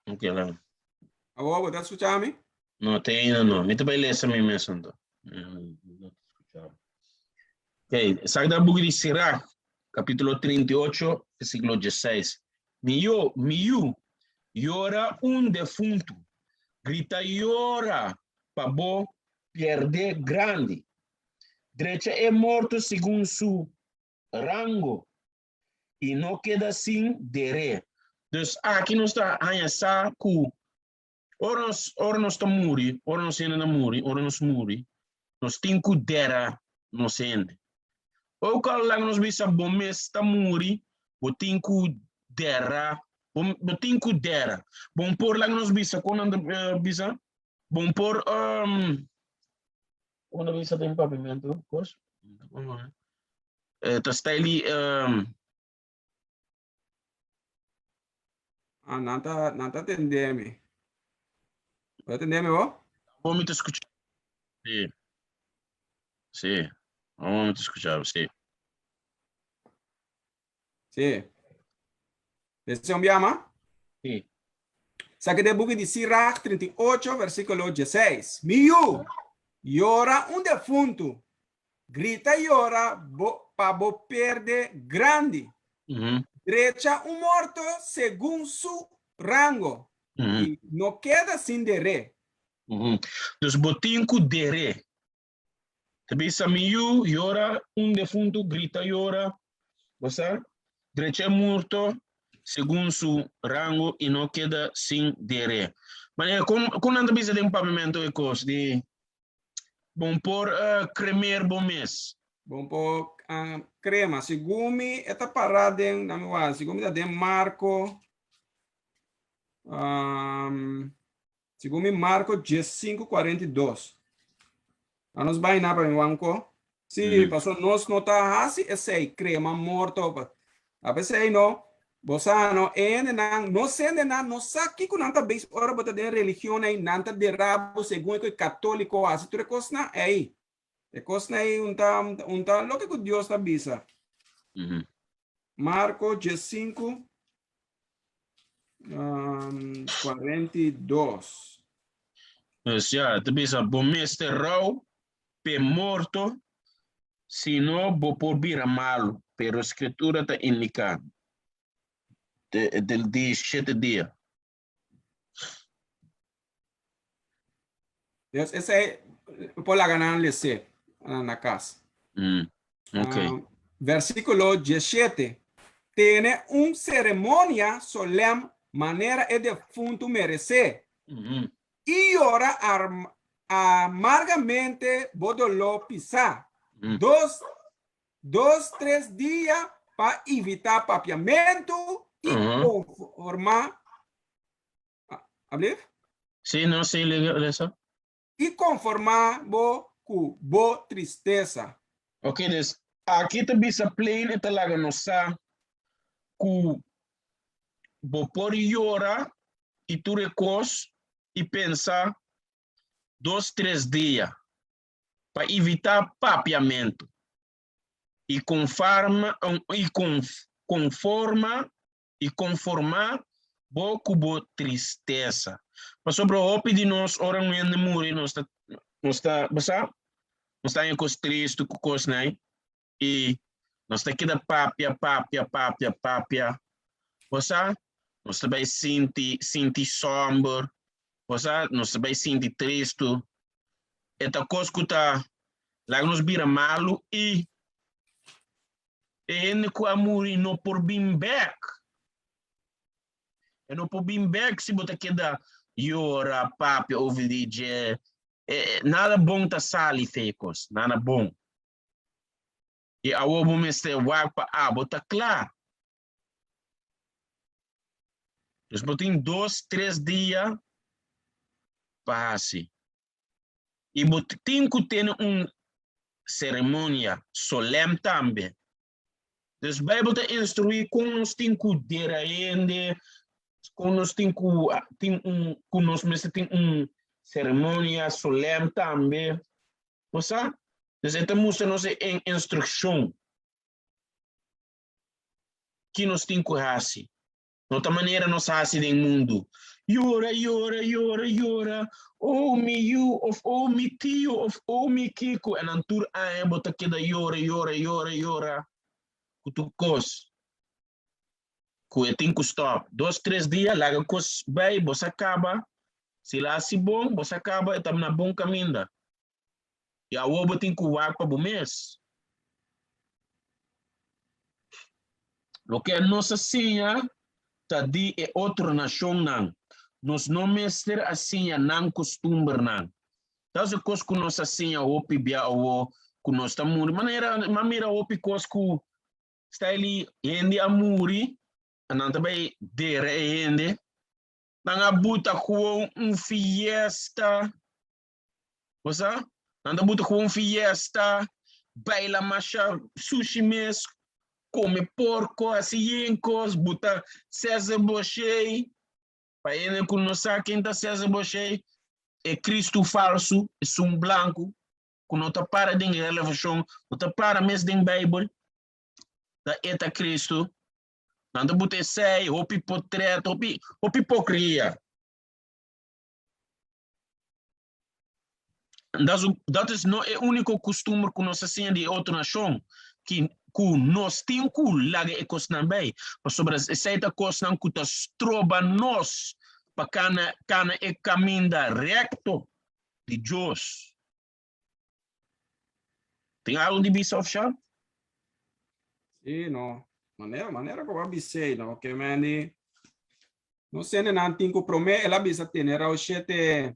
[SPEAKER 3] Ok, la.
[SPEAKER 2] Abo, bo ta skucha mi?
[SPEAKER 3] No, te ainda no. Mi ta bai lesa mi mes anto. No ta skucha bo. Ok, esaki ta buki di Sirach, kapítulo 38, versíkulo 16. Mi yo, mi yu, yora un defuntu, grita yora pa bo pierde grandi. Drecha e morto segun su rango i no keda sin der'é. Dus aki nos ta haña sa ku ora nos, ora nos ta muri, ora nos hende ta muri, ora nos muri, nos tin ku dera nos hende. Ook al laga nos bisa bo mes ta muri, bo tin ku dera, bo, bo tin ku dera. Bon por laga nos bisa, kon nan ta eh, bisa? Bon por um, kon ta bisa den papiamentu, kos? Eh, ta stijl um,
[SPEAKER 2] Ah, nan ta, nan ta tende mi. Bo ta tende mi bo?
[SPEAKER 3] Bo mi ta escucha. Sí. Sí. Bo mi ta escucha, sí.
[SPEAKER 2] Sí. Ese un biama?
[SPEAKER 3] Sí.
[SPEAKER 2] Saque de buki di Sirach 38, versículo 16. Mi yu, yora un defuntu. Grita yora bo, pa bo perde grandi.
[SPEAKER 3] Mm -hmm.
[SPEAKER 2] Drecha un morto segun su rango.
[SPEAKER 3] Mm -hmm.
[SPEAKER 2] I no keda sin deré.
[SPEAKER 3] Mm -hmm. Dus bo tin ku deré. Ta bisa mi yu, yora, un defuntu grita yora, bo sa, drecha e murto segun su rango i no keda sin deré. Manera, kon, kon nan ta bisa den papiamentu e kos di bon por uh, kremer bo mes?
[SPEAKER 2] Bon por Krema, segun mi e ta pará den, dame wak, segun mi ta den Marko, um, segun mi Marko 15, 42. A nos bai na pa mi wanko. Sí, paso nos no ta hasi esei, krema morto. Pa, a pesei no, bo sa no, e hendenan, nos hendenan no sa kiko nan ta bezig ora bo ta den religion ei, nan ta dera bo segun e ku e katoliko hasi tur e kosnan ei. E kosnan ei un ta, un ta loke ku Dios ta bisa. Marko 15, 42.
[SPEAKER 3] Dus ja, ta bisa, bo mester rou p'e morto, sino bo por bira malu. Pero Skritura ta indiká, del di shete dia.
[SPEAKER 2] Dus esei por laga nan les'é na kas.
[SPEAKER 3] Ok.
[SPEAKER 2] Versíkulo 17, Tene un seremonia solèm manera e defuntu meresé, i yora amargamente bo doló pisá, dos dos tres dia pa evitá papiamentu i konformá. Ablief?
[SPEAKER 3] Sí, no, sí, lesa.
[SPEAKER 2] I konformá bo ku bo tristesa.
[SPEAKER 3] Ok, dus aki ta bisa plain e ta laga nos sa ku bo por yora i tur e kos i pensa dos tres dia pa evitá papiamentu i konforma i konforma i konformá bo ku bo tristesa. Pasobra hopi di nos ora un hende muri nos ta nos ta bo sa nos ta haña kos tristu ku kosnan i nos ta keda papia papia papia papia bo sa nos ta bai sinti sinti somber bo sa nos ta bai sinti tristu e ta kos ku ta laga nos bira malu i E hende ku a muri no por bin bèk. E no por bin bèk si bo ta keda yora, papia over di dje. Nada bon ta sali fe e kos, nada bon. I awor bo mester wak pa abo ta kla. Dus bo tin dos, tres dia pa hasi. I bo tin ku tene un seremonia solèm tambe. Dus Beibel ta instruí kon nos tin ku dera hende, kon nos tin ku tin un ku nos mester tin un seremonia solèm tambe. Bo sa? Dus e ta mustra nos e instrukshon ki nos tin ku hasi. No ta manera nos hasi den mundu. Yora, yora, yora, yora. Oh, mi yu, of oh, mi tio, of oh, mi kiko. En dan tur aña bo ta keda yora, yora, yora, yora. Ku tur kos. Ku e tin ku stop. Dos, tres dia, laga kos bai, bo sa kaba. Si el a hasi bon, bo sa kaba, e ta na bon kaminda. I awor bo tin ku wak pa bo mes. Loke nos a siña ta di e otro nashonnan. Nos no mester a siña nan kustumbernan. Ta e kos ku nos a siña hopi bia awor ku nos ta muri. Manera m'a mira hopi kos ku style hende a muri, nan ta bai dera e hende. Nan a buta gewoon un fiesta. Bo sa? Nan ta buta gewoon fiesta, baila masha sushi mes, come porco, hasi yen kos, buta Cesar Boshey. Pa hende ku no sa ken ta Cesar Boshey, e Cristo falsu, esun blanku, ku no ta para den Revelacion, no ta para mes den Bijbel, ta e ta Cristo. Nan ta buta esei, hopi potret, hopi, hopi hipocria. Dat is no e úniko kustumber ku nos a siña di e otro nashon, ki ku nos tin ku laga e kosnan bai, pasobra esei ta kosnan ku ta stroba nos pa kana kana e kaminda rekto di Dios. Tin algu di bisa òf sha?
[SPEAKER 2] Sí, no. Manera, manera ku a bis'é, no, ke men di no sende nan tin ku promé el a bisa tene rou shete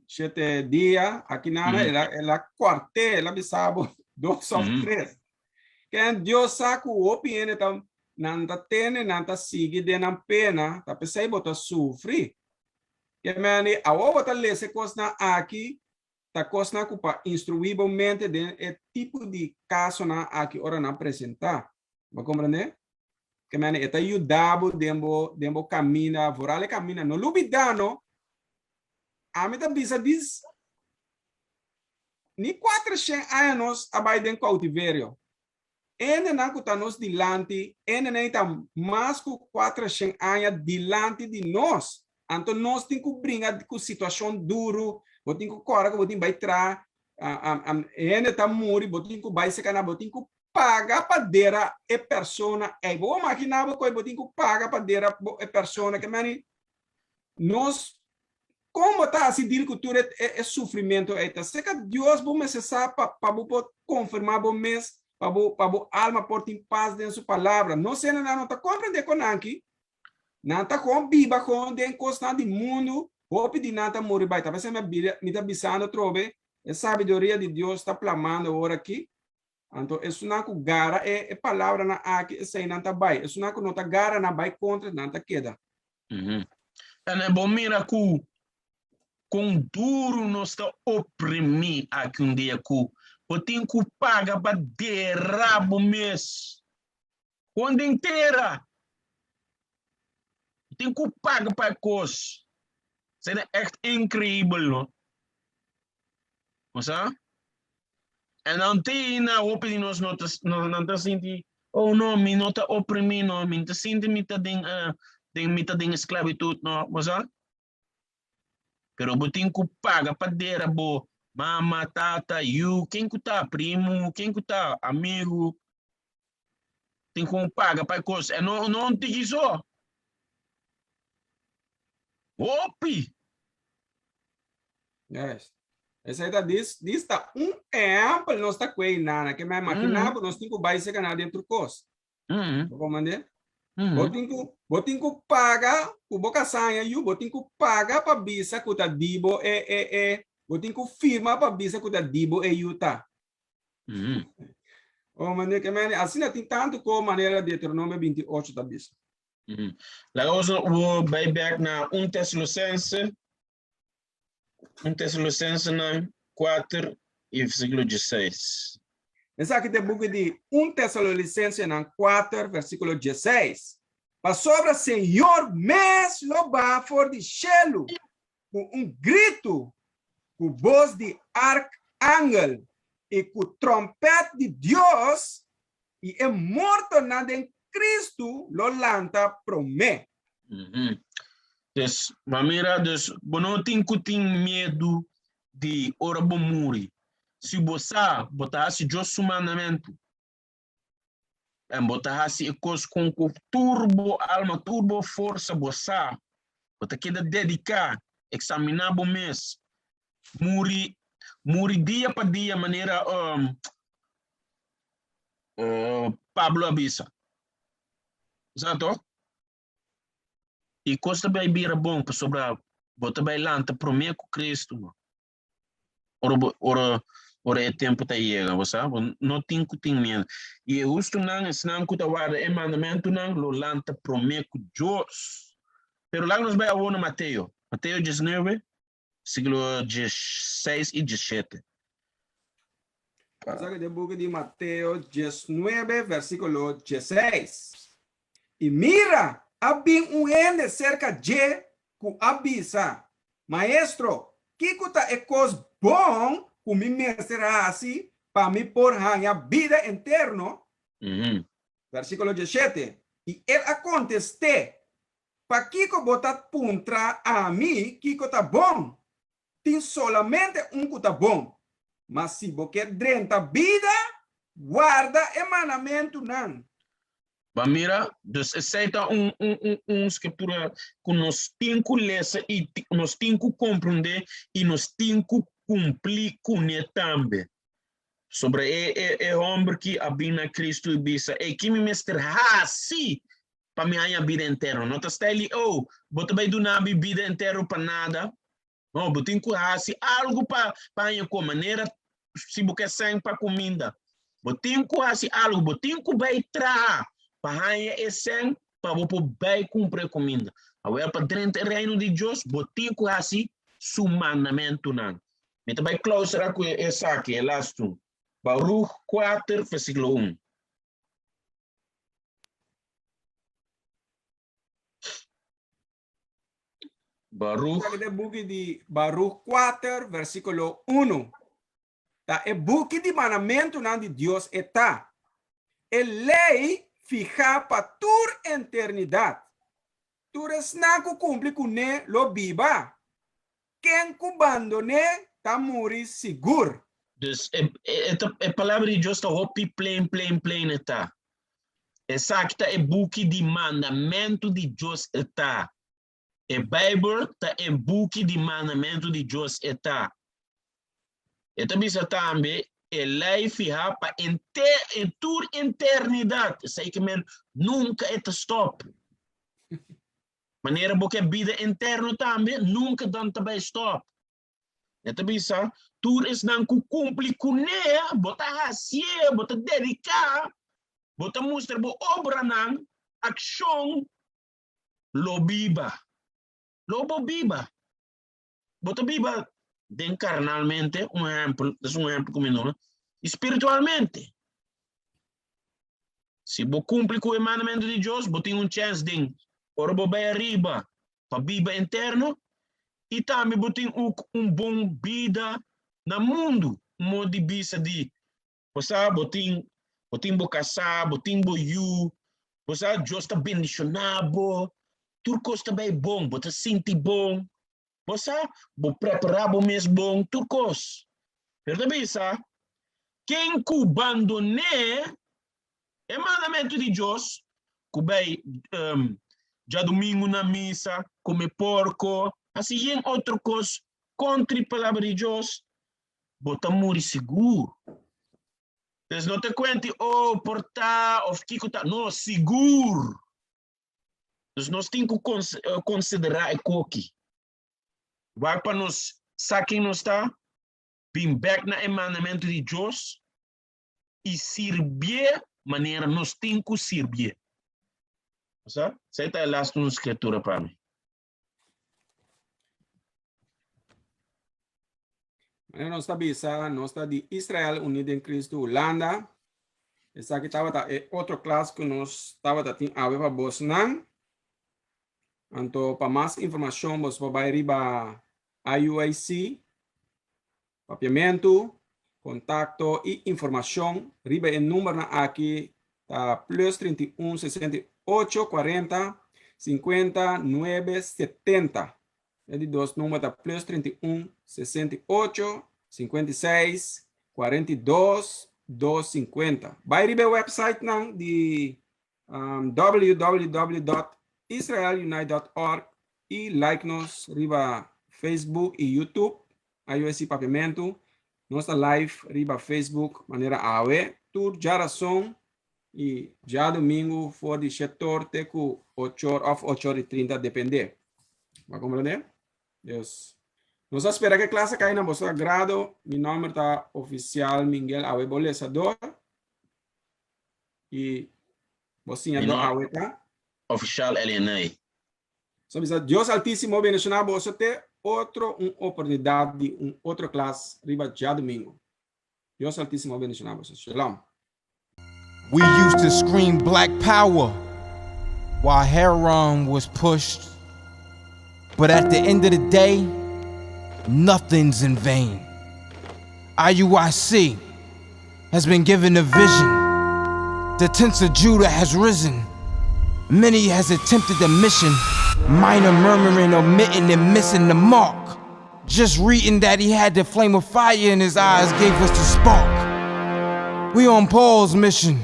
[SPEAKER 2] shete dia, aki nana el a el a kuart'é, el a bisa bo dos òf tres. Ken Dios sa ku hopi hende ta nan ta tene, nan ta sigui den nan pena, ta p'esei bo ta sufri. Ke meni, awor bo ta lesa e kosnan aki, ta kosnan ku pa instruí bo mente den e tipo di kasonan aki ora nan presentá. Bo komprendé? Ke meni, e ta yuda bo den bo den bo kaminda, vooral e kaminda. No lubidá no, ami ta bisa dis Ni kuatershen aña nos a bai den koutiverio. Hendenan ku ta nos dilanti, hendenan ei ta mas ku kuatershen aña dilanti di nos. Anto nos tin ku bringa ku situashon duru, bo tin ku kòrda ku bo tin bai traha, hende ta muri, bo tin ku bai seka nan, bo tin ku paga pa dera e persona ei. Bo por makina bo ku bo tin ku paga pa dera e persona ke meni nos Kon bo ta hasi dil ku tur e sufrimentu ei? Ta serka Dios bo mester sa pa pa bo por konfirmá bo mes, pa bo pa bo alma por tin pas den su Palabra. Nos hendenan no ta komprendé kon nan aki. Nan ta kon biba kon den kosnan di mundu, hopi di nan ta muri bai. Ta p'esei mi mi ta bisando atrobe, e sabiduria di Dios ta plamando awor aki. Anto esunnan ku gara e e palabranan aki, eseinan ta bai. Esunnan ku no ta gara nan bai kontra, nan ta keda.
[SPEAKER 3] En e bo mira ku kon duru nos ta oprimí aki un dia ku bo tin ku paga pa dera bo mes. Kon den tera bo tin ku paga pa e kos. Esei ta ègt inkreibel no. Bo sa? En dan te na hopi di nos no ta no nan ta sinti oh no mi no ta oprimí no mi no ta sinti mi ta den eh, den mi ta den esclavitud no bo sa? Pero bo tin ku paga pa dera bo mama, tata, yu, ken ku ta, primu, ken ku ta, amigu, tin ku paga pa e kos. En no no un tiki so. Hopi!
[SPEAKER 2] Juist. Esei ta dis, dis ta un ehempel nos ta kue nana ke me imaginá ku nos tin ku bai seka na den tur kos. Bo komandé? Bo tin ku bo tin ku paga ku bo kasaña yu, bo tin ku paga pa bisa ku ta di bo e e e bo tin ku firma pa bisa ku ta di bo e yu ta. Bo komandé? Ke mende asina tin tantu ko manera Deuteronomio 28 ta bisa.
[SPEAKER 3] Laga nos bai bek na 1 Tesalosense 1 Tesalonicensenan 4 i versíkulo 16.
[SPEAKER 2] Esaki ta e buki di 1 Tesalonicensenan 4, versíkulo 16. Pasobra Señor mes lo baha for di shelu ku un gritu, ku bos di arkangel i ku tròmpèt di Dios, i e mortonan den Kristu lo lanta promé.
[SPEAKER 3] Dus, bo a mira, dus bo no tin ku tin miedu di ora bo muri. Si bo sa bo ta hasi Dios su mandamentu, en bo ta hasi e kos kon ku tur bo alma, tur bo forsa bo sa, bo ta keda dediká, eksaminá bo mes, muri, muri dia pa dia manera Pablo a bisa. Sa toch? I kos ta bai bira bon pasobra bo ta bai lanta promé ku Cristo, man. Ora bo, ora, ora e tempu ta yega, bo sa? Bo no tin ku tin miedu. I e hustunan, esnan ku ta warda e mandamentunan, lo lanta promé ku Dios. Pero laga nos bai awor na Mateo. Mateo 19, Versíkulo 16 i 17.
[SPEAKER 2] Esaki ta e buki di Mateo 19, versíkulo 16. I mira, a bin un hende serka dje ku a bisa, Maestro, kiko ta e kos bon ku mi mester hasi pa mi por haña bida eterno? Versíkulo 17. I el a kontest'é, Pakiko bo ta puntra ami kiko ta bon? Tin solamente un ku ta bon. Ma si bo ke drenta bida, warda e mandamentunan.
[SPEAKER 3] Bo mira, dus esei ta un un un un scriptura ku nos tin ku lesa i nos tin ku komprendé i nos tin ku kumpli kuné tambe. Sobra e e e hòmber ki a bin na Kristu i bisa, Ei, ki mi mester hasi pa mi haña bida eterno. No ta stijl di, oh, bo ta bai duna mi bida eterno pa nada. No, bo tin ku hasi algu pa pa haña ku manera si bo ke sèn pa kuminda. Bo tin ku hasi algu, bo tin ku bai traha pa haña e sèn pa bo por bai kumpra e kuminda. Awor pa drenta e Reino di Dios, bo tin ku hasi su mandamentunan. Mi ta bai klausura ku esaki, e lastu. Baruch kuater, versíkulo un. Baruch.
[SPEAKER 2] Esaki ta e buki di Baruch kuater, versíkulo unu. Ta e buki di mandamentunan di Dios e ta, e lei fihá pa tur eternidat. Tur esnan ku kumpli kuné lo biba. Ken ku bandon'é ta muri sigur.
[SPEAKER 3] Dus e e palabra di Dios ta hopi plain plain plain e ta. Esaki ta e buki di mandamentu di Dios e ta. E Bijbel ta e buki di mandamentu di Dios e ta. E ta bisa tambe e lei fihá pa enter en tur eternidat. Esei ke men nunka e ta stòp. Manera bo ke bida eterno tambe nunka dan ta bai stòp. E ta bisa tur esnan ku kumpli kuné, bo ta hasié, bo ta dediká, bo ta mustra bo obranan, akshon, lo biba. Lo bo biba. Bo ta biba den carnalmente, un ehempel, es un ehempel ku mi duna, i spiritualmente. Si bo kumpli ku e mandamentu di Dios, bo tin un chèns den ora bo bai ariba pa biba eterno, i tambe bo tin uk un bon bida na mundu, un modo di bisa di Bo sa bo tin bo tin bo kasá, bo tin bo yu, bo sa Dios ta bendishoná bo, tur kos ta bai bon, bo ta sinti bon, bo sa bo prepará bo mes bon, tur kos. Pero ta bisa, ken ku bandoné e mandamentu di Dios, ku bai djadumingu na misa, kome porko, hasi yen otro kos kontra e palabra di Dios, bo ta muri sigur. Pues no te cuenti, oh, por ta, of kiko ta. No, sigur. Dus nos tin ku konsiderá e koki. Wak pa nos sa ken nos ta, bin bèk na e mandamentu di Dios i sirbié manera nos tin ku sirbié. Sa? Esei ta e lastu skritura pa mi.
[SPEAKER 2] Manera nos ta bisa, nos ta di Israel Unido en Cristo Hulanda. Esaki tabata e otro klas ku nos tabata tin awe pa bosnan. Anto pa mas informashon bos por bai riba IUIC Papiamentu, kontakto i informashon riba e numbernan aki ta plus 31 68 40 59 70. E di dos number ta plus 31 68 56 42 250. Bai riba e websitenan di um, www.israelunite.org i like nos riba Facebook i YouTube. IUSC Papiamentu. Nos ta live riba Facebook manera awe tur djarason i djadumingu for di shetor te ku ochor òf ochor i trinta depende. Bo a komprende? Dus nos a spera ku e klas a kai na boso agrado. Mi nòmber ta Ofisial Minguel Awe bo lesador i bo siñador awe ta.
[SPEAKER 3] Ofisial Elianay.
[SPEAKER 2] So bisa Dios Altísimo bendiciona boso te otro un oportunidad di un otro klas riba djadomingo. Dios Altísimo bendiciona boso. Shalom.
[SPEAKER 4] We used to scream black power while heroin was pushed. But at the end of the day, nothing's in vain. IUIC has been given a vision. The tents of Judah has risen. Many has attempted the mission, minor murmuring, omitting, and missing the mark. Just reading that he had the flame of fire in his eyes gave us the spark. We on Paul's mission.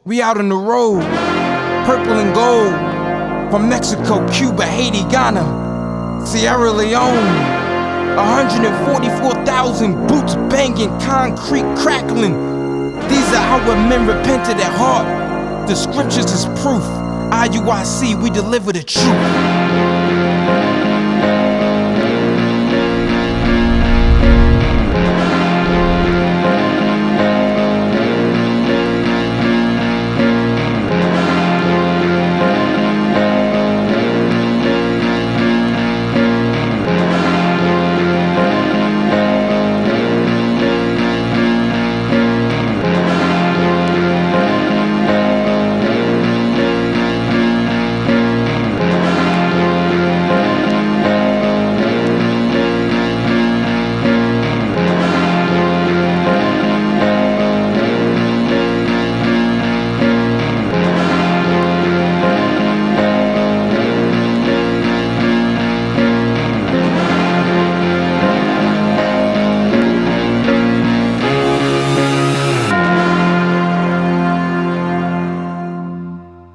[SPEAKER 4] We out on the road, purple and gold. From Mexico, Cuba, Haiti, Ghana, Sierra Leone. 144,000 boots banging, concrete crackling. These are how men repented at heart. The scriptures is proof. IUIC, we deliver the truth.